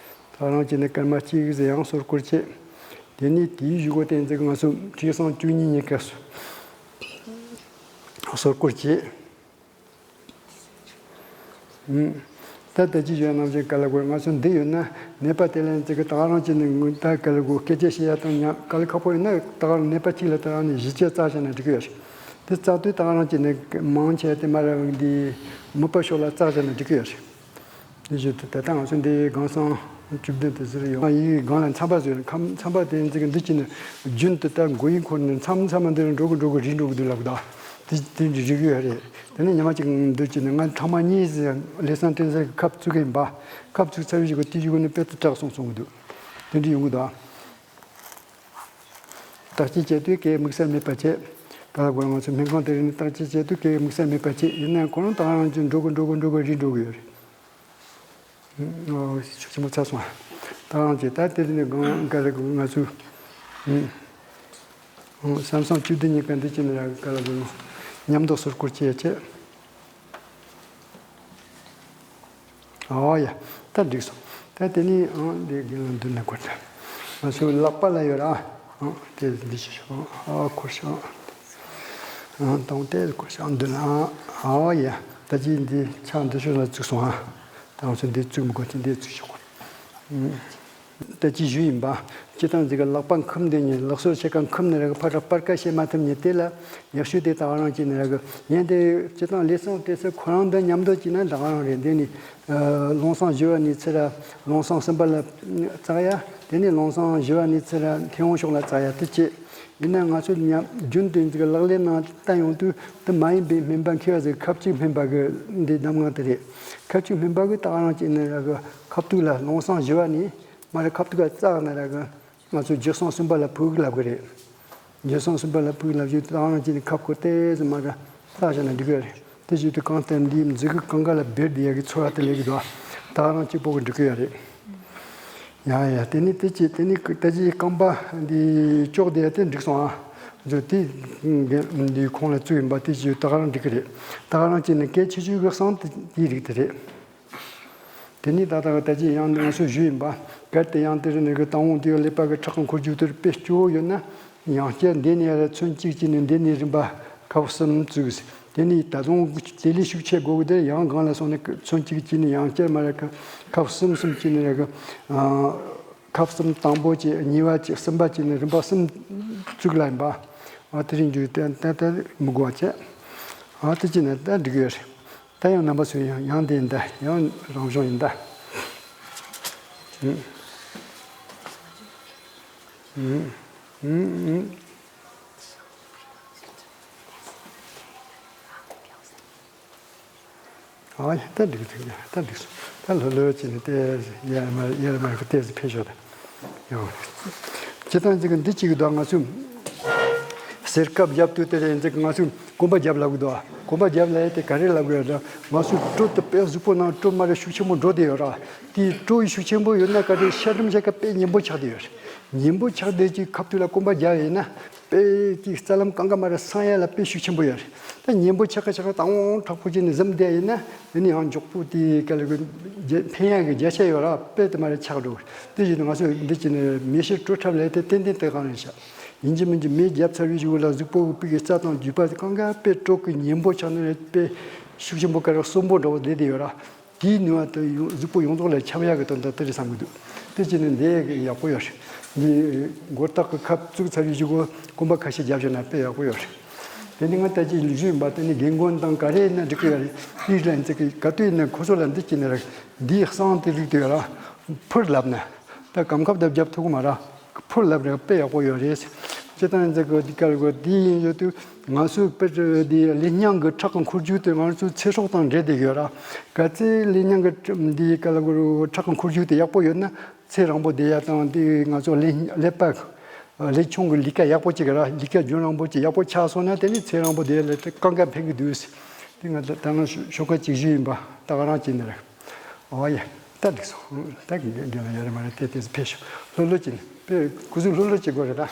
ད་རང་བྱས་ནས་སྐར་མ་གཅིག་ཟེར་ཡང་ཟུར་བཀོལ་བྱེད། དེ་ནས་དེའི་གཞུག་གུ་དེ་འཛིག་ང་ཚོ་ཁྲི་སང་བཅུ་གཉིས་ཉིན་སྐབས་སུ་ཟུར་བཀོལ་བྱེད། ད་ལྟ་ཅི་བྱུང་ནམ་ཞིག་ག་ལ་དགོས། ང་ཚོ་འདི་ཡོད་ན་ནད་པ་དེ་ལ་ཅིག་གི་ད་ག་རང་བྱས་ནས་ད་ག་ལ་དགོས་སྐད་ཆ་བཤད་ཡ་དང་ཉམས་ག་ལ་ཁག་པོ་ཡོད་ན་ད་ག་རང་ནད་པ་གཅིག་ལ་ད་ག་རང་ནས་བཞི་བཅུ་བཙལ་བྱས་ན་འགྲིག་གི་ཡོད་རེད། དེ་བཙལ་དུས་ད་ག་རང་བྱས་ནས་མང་ཆེ་དེ་མ་ར་འདི་མི་པ་ཤོག་ལ་བཙལ་བྱས་ན་འགྲིག་གི་ཡོད་རེད། དེ་བཞིན་དུ་ད་ལྟ་ང་ཚོ་འདི་སྒང་སང་བཅུ་བདུན་དུ་ཟེར་ཡོད། ཡིན་སྒང་ལ་མཚམས་པ་བཟོས་ནས་ཁམས་མཚམས་པ་དེ་འཛིག་འདི་བྱས་ནས་རྒྱུན་དུ་ད་མགོ་ཡིན་འཁོར་ནས་མཚམས་མཚམས་མ་འདི་རུ་འགྲོ་གི་འགྲོ་གི་རིག་འགྲོ་གི་འདུག་ལབ་གི་འདུག་དེ་དེ་འདྲ་རིག་གི་ཡོད་རེད། དེ་ནས་ཉི་མ་གཅིག་འདུག་བྱས་ནས་ང་ཐ་མ་གཉིས་ཟེར་ལེ་སང་ཏྲེན་ཟེར་ཁབ་བཙུགས་གི་ཡིན་པ། ཁབ་བཙུགས་ཚར་བའི་གཞུག་གུ་དེའི་གཞུག་གུ་ནས་དཔེ་ཏི་དྲག་སོང་གསུང་གི་འདུག་དེ་འདྲ་ཡོང་གི་འདུག་བརྟག་དཔྱད་བྱེད་དུས་སྐད་དམིགས་བསལ་མེད་པ་བྱེད། ག་ལ་དགོས་ང་ཚོ་སྨན་ཁང་དེ་རིང་བརྟག་དཔྱད་བྱེད་དུས་སྐད་དམིགས་བསལ་མེད་པ་བྱེད། ཡིན་ན་ཁོ་རང་ད་ག་རང་གཅིག་འགྲོ་གི་འགྲོ་གི་འགྲོ་གི་རིག་འགྲོ་གི་ཡོད་རེད། ཨོ་ཤུགས་ཆེན་པོ་ཚ་སོང་། ད་ག་རང་གཅིག་ད་དེ་རིང་ནས་གང་ག་རེ་ང་ཚོ་ཨོ་སམ་སང་བཅུ་བདུན་ཉིན་ཀ་འདི་བྱས་ནས་ཡ་ག་ལ་དགོས་མཉམ་དུ་ཟུར་བཀོལ་བྱེད་བྱེད། ཨོ་ཡ། ད་འགྲིག་སོང་། ད་དེ་ནི་ཨང་འདི་དགེ་སློང་མདུན་ལ་བཀོད་དེ། ང་ཚོའི་ལག་པ་ལ་ཡོད་ར། ཨང་དེ་འདི་ཞིག་ཤོག་ཨ་འཁོར་ཤོག་ཨང་དང་དེ་འཁོར་ཤོག་མདུན་ལ་ཨང་། ཨོ་ཡ། ད་ཅི་འདི་ཕྱག་འདི་ཤོག་ལ་བཙུགས་སོང་ཨ། ད་ང་ཚོ་འདི་བཙུགས་མི་དགོས་ཅི་འདི་བཙུགས་ཤོག་ཨང་། ད་ཅི་ཞུ་ཡིན་པ། སྤྱི་བཏང་འཛིན་གྱི་ལག་པ་འཁུམས་དེ་ཉིད་ལག་སོར་ཕྱེད་ཀ་འཁུམས་ནས་ར་གི་ཕར་ར་སྤར་ཀ་བྱེད་མ་ཐུབ་ཉིད་དེ་ལ་ཡག་ཤོས་དེ་ད་ག་རང་བྱས་ནས་ར་གི་ཡན་དེ་སྤྱི་བཏང་ལས་སང་དེ་ཚོ་ཁོ་རང་འདི་མཉམ་དུ་བྱས་ན་ད་ག་རང་རེད། འདི་ནི་ལོང་སང་བཞི་བ་ནས་ཚུར་ར་ལོང་སང་གསུམ་པ་ལ་བཙག་ཡ། དེ་ནས་ལོང་སང་བཞི་བ་ནས་ཚུར་ར་མཐེ་བོང་ཕྱོགས་ལ་བཙག་ཡ་དེ་བྱེད། ཡིན་ན་ང་ཚོ་མཉམ་རྒྱུན་དུ་འཛིན་གྱི་ལག་ལེན་ནང་བསྟན་ཡོང་དུས་དེ་མ་ཡིན་པའི་སྨན་པ་མཁས་པ་ཟིག་ཁབ་ཅིག་སྨན་པ་གི་འདི་གདམས་ངག་དེ་རེད། ཁབ་ཅིག་སྨན་པ་གི་ད་ག་རང་བྱས་ནས་ར་གི་ཁབ་ཏུ་ལ་ལོང་སང་བཞི་བ་ནས། མ་རེད་ཁབ་ཏུ་ཀ་བཙགས་ན་ར་གི་ང་ཚོ་བརྒྱུད་སོང་གསུམ་པ་ལ་ཕུག་ལབ་གི་རེད། བརྒྱུད་སོང་གསུམ་པ་ལ་ཕུག་ལབ་རྒྱུ་དེ་ད་ག་རང་བྱས་ནས་ཁབ་ཁོ་ཏོག་ཙམ་མ་ར་བཙགས་བཞག་ན་འགྲིག་གི་རེད། དེ་བཞིན་དུ་གང་ལྟར་འདིའི་མཛུབ་གུ་གང་ག་ལ་སྦེར་བསྡད་ཡ་གི་ཚོར་བ་དེ་སླེབས་ཀྱི་འདུག་ད་ག་རང་གཅིག་པོ་གི་འགྲིག་གི་ཡོད་རེད། ཡ་ཡ་དེ་ནི་དེ་ཅི་དེ་ནི་ད་ཅི་རྐང་པ་འདི་ལྕོག་བསྡད་ཡ་དེ་འགྲིག་སོང་ཨ། བཟོ་དེ་འདི་ཁོང་ལ་བཙུགས་ཡིན་པ་དེ་ཅི་ད་ག་རང་འགྲིག་གི་རེད། ད་ག་རང་བྱས་ནས་གལ་ཆེ་ཤོས་གི་གསང་དེ་དེའི་རིགས་དེ་རེད། དེ་ནས་ད་ལྟ་ད་ཅི་ཡང་ང་ཚོས་ཞུས་ཡིན་པ། གལ་ཏེ་ཡང་དེ་རིང་ནས་གི་དང་པོ་དེའི་ཀླད་པ་གི་ཁྲག་གི་འཁོར་རྒྱུག་དེར་དཔེ་སྐྱོ་བོ་ཡོད་ན། ཡང་བསྐྱར་འདི་ནས་ཡར་ཚོན་གཅིག་གཅིག་ནས་འདི་ནས་རིམ་པ་ཁབ་གསུམ་བཙུགས། དེ་ནས་ད་དུང་དེ་ལས་ཤུགས་ཆེ་དགོས་གི་དེ་ཡང་སྒང་ལ་སོང་ནས་ཚོན་གཅིག་གཅིག་ནས་ཡང་བསྐྱར་མ་ར་ཁ་ཁབ་གསུམ་གསུམ་གཅིག་ནས་ར་གི་ཁབ་གསུམ་དང་པོ་གཅིག་གཉིས་པ་གཅིག་གསུམ་པ་གཅིག་ནས་རིམ་པ་གསུམ་བཙུགས་ལ་ཡིན་པ། ཨ་དེ་རིང་རྒྱུ་ཏན་ཏན་ཏན་མི་དགོས་པ་བྱས། ཨ་དེ་གཅིག་ནས་ད་འགྲིག་གི་ཡོད་རེད། ད་ཡང་རྣམ་པ་ཚོས་ཡང་ཡང་དེ་ཡིན་ད་ཡང་རང་བྱུང་ཡིན་ད། ཨུམ། ཨུམ། ཨུམ། ཨུམ། ཨ་ད་འགྲིག་འགྲིག་ད་འགྲིག་སོང་། ད་ལྷོད་ལྷོད་བྱས་ནས་ཏེ་ཡར་མར་ཡར་མར་གི་ཏེ་ཕེབས་ཤོག་ད། ཡོང་། སྤྱིར་བཏང་ཅིག་འདི་གཅིག་གི་དོན་ང་ཚོས་གསེར་ཁབ་བརྒྱབ་དུས་དེ་རེད་ཅིག་ང་ཚོས་གོམ་པ་བརྒྱབ་ལབ་གི་འདུག་གོམ་པ་བརྒྱབ་ལབ་ཡས་དེ་ག་རེ་ལབ་གི་ཡོད་ར། ང་ཚོས་གྲོ་དེ་དཔེ་གཟུགས་པོ་ནང་གྲོ་མ་རེད་ཤུགས་ཆེན་པོ་འགྲོ་བསྡད་ཡོད་ར། དེའི་གྲོ་ཡི་ཤུགས་ཆེན་པོ་ཡོད་ན་ག་རེ་ཤ་སྒྲོམ་ཤ་ཁ་དཔེ་ཉིན་པོ་ཆགས་བསྡད་ཡོད་རེད། ཉིན་པོ་ཆགས་བསྡད་ཀྱི་ཁབ་ཏུ་ལ་གོམ་པ་བརྒྱབ་ཡིན་ན། དཔེ་དེ་རྩ་ལམ་གང་ག་མ་རེད། སངས་ཡ་ལ་དཔེ་ཤུགས་ཆེན་པོ་ཡོད་རེད། ད་གཉེན་པོ་ཆགས་ཀ་ཆགས་ཀ་དང་དྲག་པོ་བྱས་ནས་གཟིམ་བསྡད་ཡིན་ན། དེ་ནི་ཡང་མགྱོགས་པོ་དེ་ག་ལ་གི་རྒྱ་ཕན་ཡག་གི་བརྒྱ་ཆ་ཡོད་ར། དཔེ་དེ་མ་རེད་ཆགས་འགྲོ་གི་རེད། དེ་བཞིན་དུ་ང་ཚོས་འདི་བྱས་ནས་མེ་ཤི་དཀྲོལ་ཐབས་ལས་དེ་ཏན་ཏན་དེ་གང་རེད་ཤག་ཡིན་གཅིག་མིན་གཅིག་མེ་བརྒྱབ་ཚར་བའི་གཞུག་ལ་གཟུགས་པོ་གི་དཔེ་གི་རྩ་དང་རྒྱུས་པ་གང་ག་དཔེ་དྲག་གི་གཉེན་པོ་ཆགས་ནས་དཔེ་ཤུགས་ཆེན་པོ་ག་རེ་གསོན་པོ་འདྲ་བོ་བསྡད་དེ་ཡོད་ར། དེའི་ནུས་པ་དེ་ཡོ་གཟུགས་པོ་ཡོངས་རྫོགས་ལ་ཁྱབ་ཡག་གི་དོན་དག་དེ་རེད་བསམ་གྱི་འདུག་དེ་བྱས་ནས་འདི་ཡག་པོ་ཡོད་རེད། འདི་མགོ་ལྟག་གི་ཁབ་བཙུགས་ཚར་བའི་གཞུག་གུ་གོམ་པ་ཁ་ཤས་བརྒྱབ་བྱས་ན་དཔེ་ཡག་པོ་ཡོད་རེད། དེ་ནི་ང་ལྟ་ཅི་ལུས་ཞུས་ཡིན་པ། དེ་ནི་རྒན་རྒོན་དང་ག་རེ་ཡིན་ན་འགྲིག་གི་ཡོད་རེད། དེ་ལ་འཛེག་གི་ག་དུས་ཡིན་ན་ཁོ་ཚོ་ལ་འདི་བྱས་ནས་རེད། འདིའི་གསང་དེ་རིགས་དེ་ཡོད་ར། ཕུར་ལབ་ན་ད་གམ་ཁབ་དང་བརྒྱབ་ཐུབ་ཀྱི་མ་རེད། ཕུར་ལབ་རེད། དཔེ་ཡག་པོ་ཡོད་རེད། སྤྱིར་བཏང་འཛེག་གི་འདི་ག་རེ་གོ་འདི་ཡིན་ཡོད་དུས་ང་ཚོའི་དཔེ་འདི་ལས་རྙིང་གི་ཁྲག་གི་འཁོར་རྒྱུག་དེ་ང་ཚོའི་ཚེ་སྲོག་དང་འབྲེལ་བསྡད་ཡོད་ར། ག་ཚད་ལས་རྙིང་གི་འདི་ག་ལ་གོ་ཁྲག་གི་འཁོར་རྒྱུག་དེ་ཡག་པོ་ཡོད་ན། ཚེ་རིང་པོ་བསྡད་ཡ་དང་དེ་ང་ཚོ་ལས་ཀླད་པ་ལས་ཆུང་གི་ལས་ཀ་ཡག་པོ་ཅིག་ར། ལས་ཀ་རྒྱུན་རིང་པོ་ཅིག་ཡག་པོ་ཆགས་སོང་ན་དེ་ནི་ཚེ་རིང་པོ་བསྡད་ཡ་ལ་དེ་གང་ག་ཕན་གི་འདུག་དེ་ང་ད་ལྟ་ན་ཤོ་ཤོག་ཁ་གཅིག་བཞི་ཡིན་པ་ད་ག་རང་བྱས་ནས་རེད། ཨོ་ཡ། ད་འགྲིག་སོང་། ད་གི་རྒན་ལ་ཡ་རེ་མ་རེ་དེ་དེ་ཕེབས་ཤོག་ལྷོད་ལྷོད་བྱས་ནས་དཔེ་སྐུ་གཟུགས་ལྷོད་ལྷོད་བྱེད་དགོས་རེད་ད།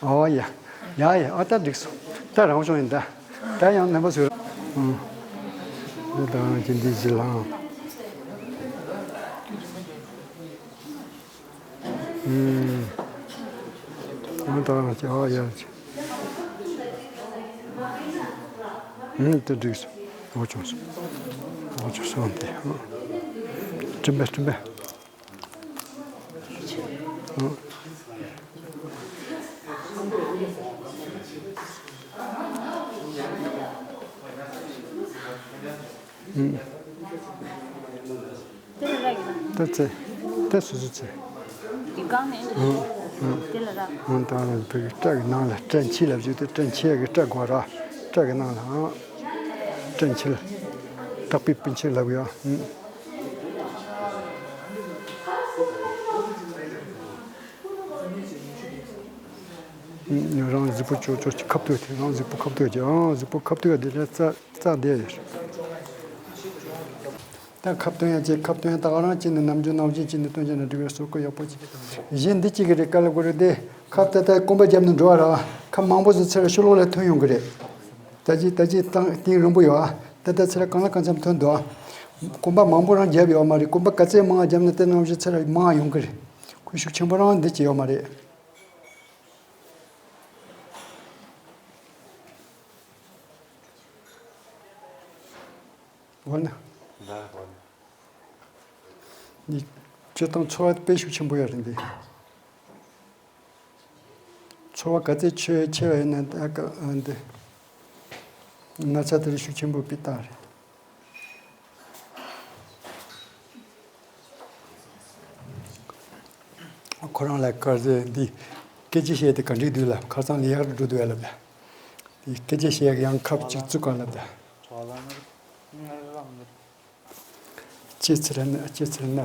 ཨོ་ཡ། ཡ་ཡ། ཨ་ད་འགྲིག་སོང་། ད་རང་བྱུང་ཡིན་ད། ད་ཡང་རྣམ་པ་ཚོས། ཨང་། ད་ཅི་འདི་ཅི་ལ། ཨང་། ཨང་། ད་ཅི། ཨ་ཡ་ཅི། ཨང་། དེ་འགྲིག་སོང་། འོ་བྱུང་སོང་། འོ་བྱུང་སོང་དེ། ཨང་། སྤྲིན་པ་སྤྲིན་པ། ཨང་། ཨང་། དེ་ལ་རག་གི་ན། ད་ཚེ། ད་སོ་སོ་ཚེ། དེ་གང་ནས་ཨང་། ཨང་། དེ་ལ་རག་ཨང་། ད་ལ་བུ་གི་སྐྲ་གི་ནང་ལ་སྐྲ་མཆིལ་ལབ་རྒྱུ་དེ། སྐྲ་མཆིལ་གི་སྐྲ་དགོས་ར། སྐྲ་གི་ནང་ལ་ཨང་། སྐྲ་མཆིལ། དག་པའི་སྤུ་མཆེད་ལབ་ཡོད། ཨང་། ཨང་། རང་གཟུགས་པོ་ཅོག་ཅོག་ཅིག་ཁ་བཏོད་དེ། རང་གཟུགས་པོ་ཁ་བཏོད་ཀྱི། ཨང་། གཟུགས་པོ་ཁ་བཏོད་དེ་ལ་རྩ་རྩ་དེ་ཡོད། ད་ཁ་བཏོན་ཡ་ཅིག་ཁ་བཏོན་ཡ་ད་ག་རང་ཅིག་ནི་ནམ་རྒྱུན་ནང་བཞིན་ཅིག་ནི་བཏོན་ཅིག་ནི་འགྲིག་པའི་སོ་ཁོ་ཡག་པོ་ཅིག་གཞན་འདི་གཅིག་གི་རེད། ག་ལ་གོ་རེད་དེ། ཁ་བཏོན་ད་སྐོམ་པ་བརྒྱབ་ནས་འགྲོ་བ་ར། ཁ་མང་པོ་ཟིག་ཚེ་ར་ཕྱི་ལོགས་ལ་ཐོན་ཡོང་གི་རེད། ད་ཅི་ད་ཅི་བཏང་གཏིང་རིང་པོ་ཡོད་ཨ། ད་ལྟ་ཚེ་ར་གང་ལ་གང་འཚམ་ཐོན་འདུག་ཨ། གོམ་པ་མང་པོ་རང་བརྒྱབ་ཡོད་མ་རེད། གོམ་པ་ག་ཚད་མང་བ་བརྒྱབ་ན་དེ་ནང་བཞིན་ཚེ་ར་མང་ཡོང་གི་རེད། ཁོ་ཤུགས་ཆེན་པོ་རང་འདི་ཅི་ཡོད་མ་རེད། འོ་ན། འདི་སྤྱིར་བཏང་ཚོར་བ་དཔེ་ཤུགས་ཆེན་པོ་ཡོད་རེད་འདི། ཚོར་བ་ག་ཚད་ཆེ་ཆེ་བ་ཡིན་ན་ད་ག་འདི་ན་ཚ་དེ་ཤུགས་ཆེན་པོ་སྤེལ་སྟངས་རེད། ཁོ་རང་ལ་དཀར་ཟས་འདི་སྐད་ཆ་བཤད་དེ་ག་འདྲ་འདུག་ལབ། ཁ་སང་ལས་ཡག་འགྲོ་འདུག་ལབ་ལ། འདི་སྐད་ཆ་བཤད་ཡག་ཡང་ཁབ་གཅིག་བཙུགས་ག་ལབ་ད། ལྕེ་ཚེར་ན་ལྕེ་ཚེར་ན་ད།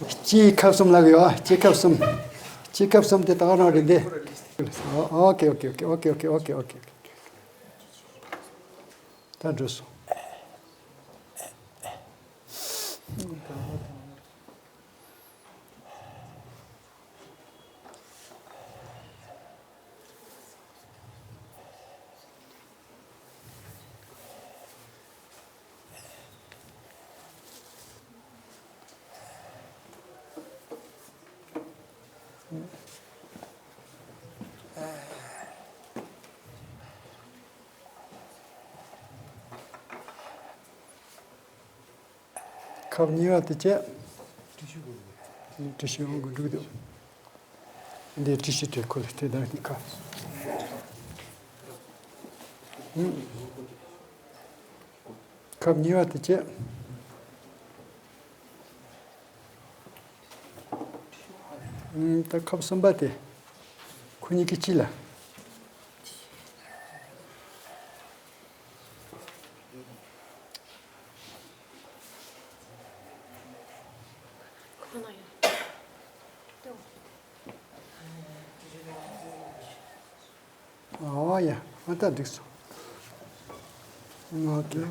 ལྕེ་ཁབ་གསུམ་ལབ་ཡོད། ལྕེ་ཁབ་གསུམ། ལྕེ་ཁབ་གསུམ་དེ་ད་ག་རང་རེད་འདི། ཨོ་ཀེ་ཨོ་ཀེ་ཨོ་ཀེ། ད་འགྲོ་སོང་། ཁབ་གཉིས་པ་དེ་བྱས། ཏི་ཤུ་འོང་གི་འདུག་འདུག་འདི་ཏི་ཤུ་དེ་ཁོ་ལ་དེ་དང་ཁ། ཁབ་གཉིས་པ་དེ་བྱས། ད་ཁབ་གསུམ་པ་དེ་ཁོ་གཉིས་ཀྱི་དཀྱིལ་ལ། ཨོ་ཡ། ཨ་ད་འགྲིག་སོང་། ཨོ་ཀེ།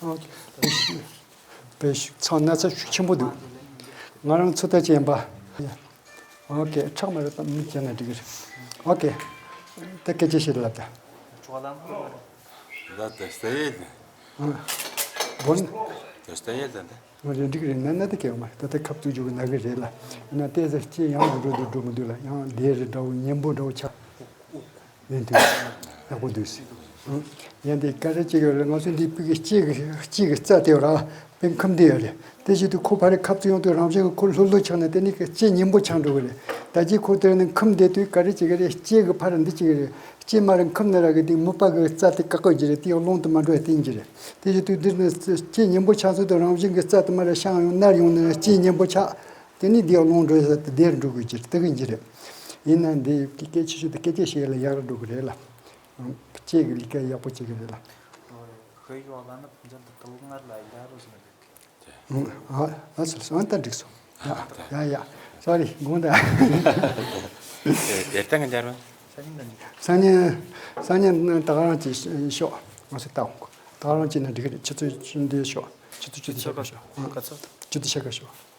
ཨོ་ཀེ། ཚང་ན་ཚ་ཤུགས་ཆེན་པོ་འདུག་ང་རང་ཚོད་ལྟ་བྱས་པ། ཨོ་ཀེ། ཁྲག་མ་རེད་པ། མི་བྱས་ན་འགྲིག་གི་རེད། ཨོ་ཀེ། ད་སྐད་ཆ་བཤད་ལབ་ད། Да, достоверно. Вон. Достоверно, да? Вон འགྲིག་རེད་ན་ན་ད་ཀྱེ་མ་ད་ད་ཁབ་ཏུ་འཇུག་ན་གི་རེད་ལ། ན་ཏེ་ཟེར་ཅི་ཡང་འགྲོ་འགྲོ་འགྲོ་མི་འདུག་ལ། ཡང་ལས་རེད་འདྲ་བོ་ཉན་པོ་འདྲ་བོ་ཆགས། ཡིན་དུས་ཡག་པོ་འདུག་ཟེར། ཡང་དེ་ཀ་རེ་གཅིག་ཡོད་རེད། ང་ཚོ་འདི་སྤུ་གི་ལྕེ་གི་ལྕེ་གི་རྩ་དེ་ར་པའི་ཁམས་དེ་ཡོད་རེད། དེ་བཞིན་དུ་ཁོ་ཕ་རེ་ཁབ་ཏུ་ཡོང་དུས་རང་བཞིན་གྱི་ཁོ་ལྷུ་ལྷུ་ཆགས་ནས་དེ་ནི་ལྕེ་ཉིན་པོ་ཆགས་འགྲོ་གི་རེད། ད་ཅི་ཁོ་དེ་ནི་ཁམས་དེ་དུས་ཀ་རེ་གཅིག་རེད། ལྕེ་གི་ཕ་ར་འདི་གཅིག་རེད། ལྕེ་མ་རེ་ཁམས་ནི་ར་གི་དེ་མུ་པ་གི་རྩ་དེ་བཀག་གི་རེད། དེ་ཡང་རླུང་དུ་མ་འགྲོ་བའི་རྟེན་གྱི་རེད། དེ་བཞིན་དུ་འདིར་ནི་ལྕེ་ཉིན་པོ་ཆགས་ཚུལ་དུ་རང་བཞིན་གྱི་རྩ་དུ་མ་རེ་བཤང་ཡོང་ནར་ཡོང་ནས་ལྕེ་ཉིན་པོ་ཆགས། དེ་ནི་འདིའི་རླུང་འགྲོ་ཡ་དེ་དེར་འགྲོ་དགོས་ཀྱི་རེད། དེ་གི་འགྱུར་རེད། ཡིན་ན་འདི་སྐད་ཆ་ཞུ་དུས་སྐད་ཆ་བཤད་ཡ་ལ་ཡག་རུ་འགྲོ་གི་རེད་ལ། སྐྱེས་ཀྱི་ལས་ཀ་ཡག་པོ་བྱེད་ཀྱི་རེད་ལ། ཁོའི་ཡོག་ལ་ནི་ཕན་ཚུན་དུ་དུ་ལྔར་ལ་ཡ་རུ་ཟིན་རེད། ཨ་ཨ་སོ་སོ་ཨ་ད་འགྲིག་སོང་། ཡ་ཡ་ཡ། སོ་རི་དགོངས་དག་དེ་ལྟ་ང་འཇར་བ། སང་ཉིན་སང་ཉིན་ད་ག་རང་གཅིག་ཤོག་ང་ཚོ་ལྟ་འོང་། ད་ག་རང་གཅིག་ན་འགྲིག་གི་རེད། ཆུ་ཚོད་བཅུ་འདི་ཤོག་ཆུ་ཚོད་བཅུ་དེ་ཤོག་ཤོག་ཆུ་དེ་ཤོག་ཤོག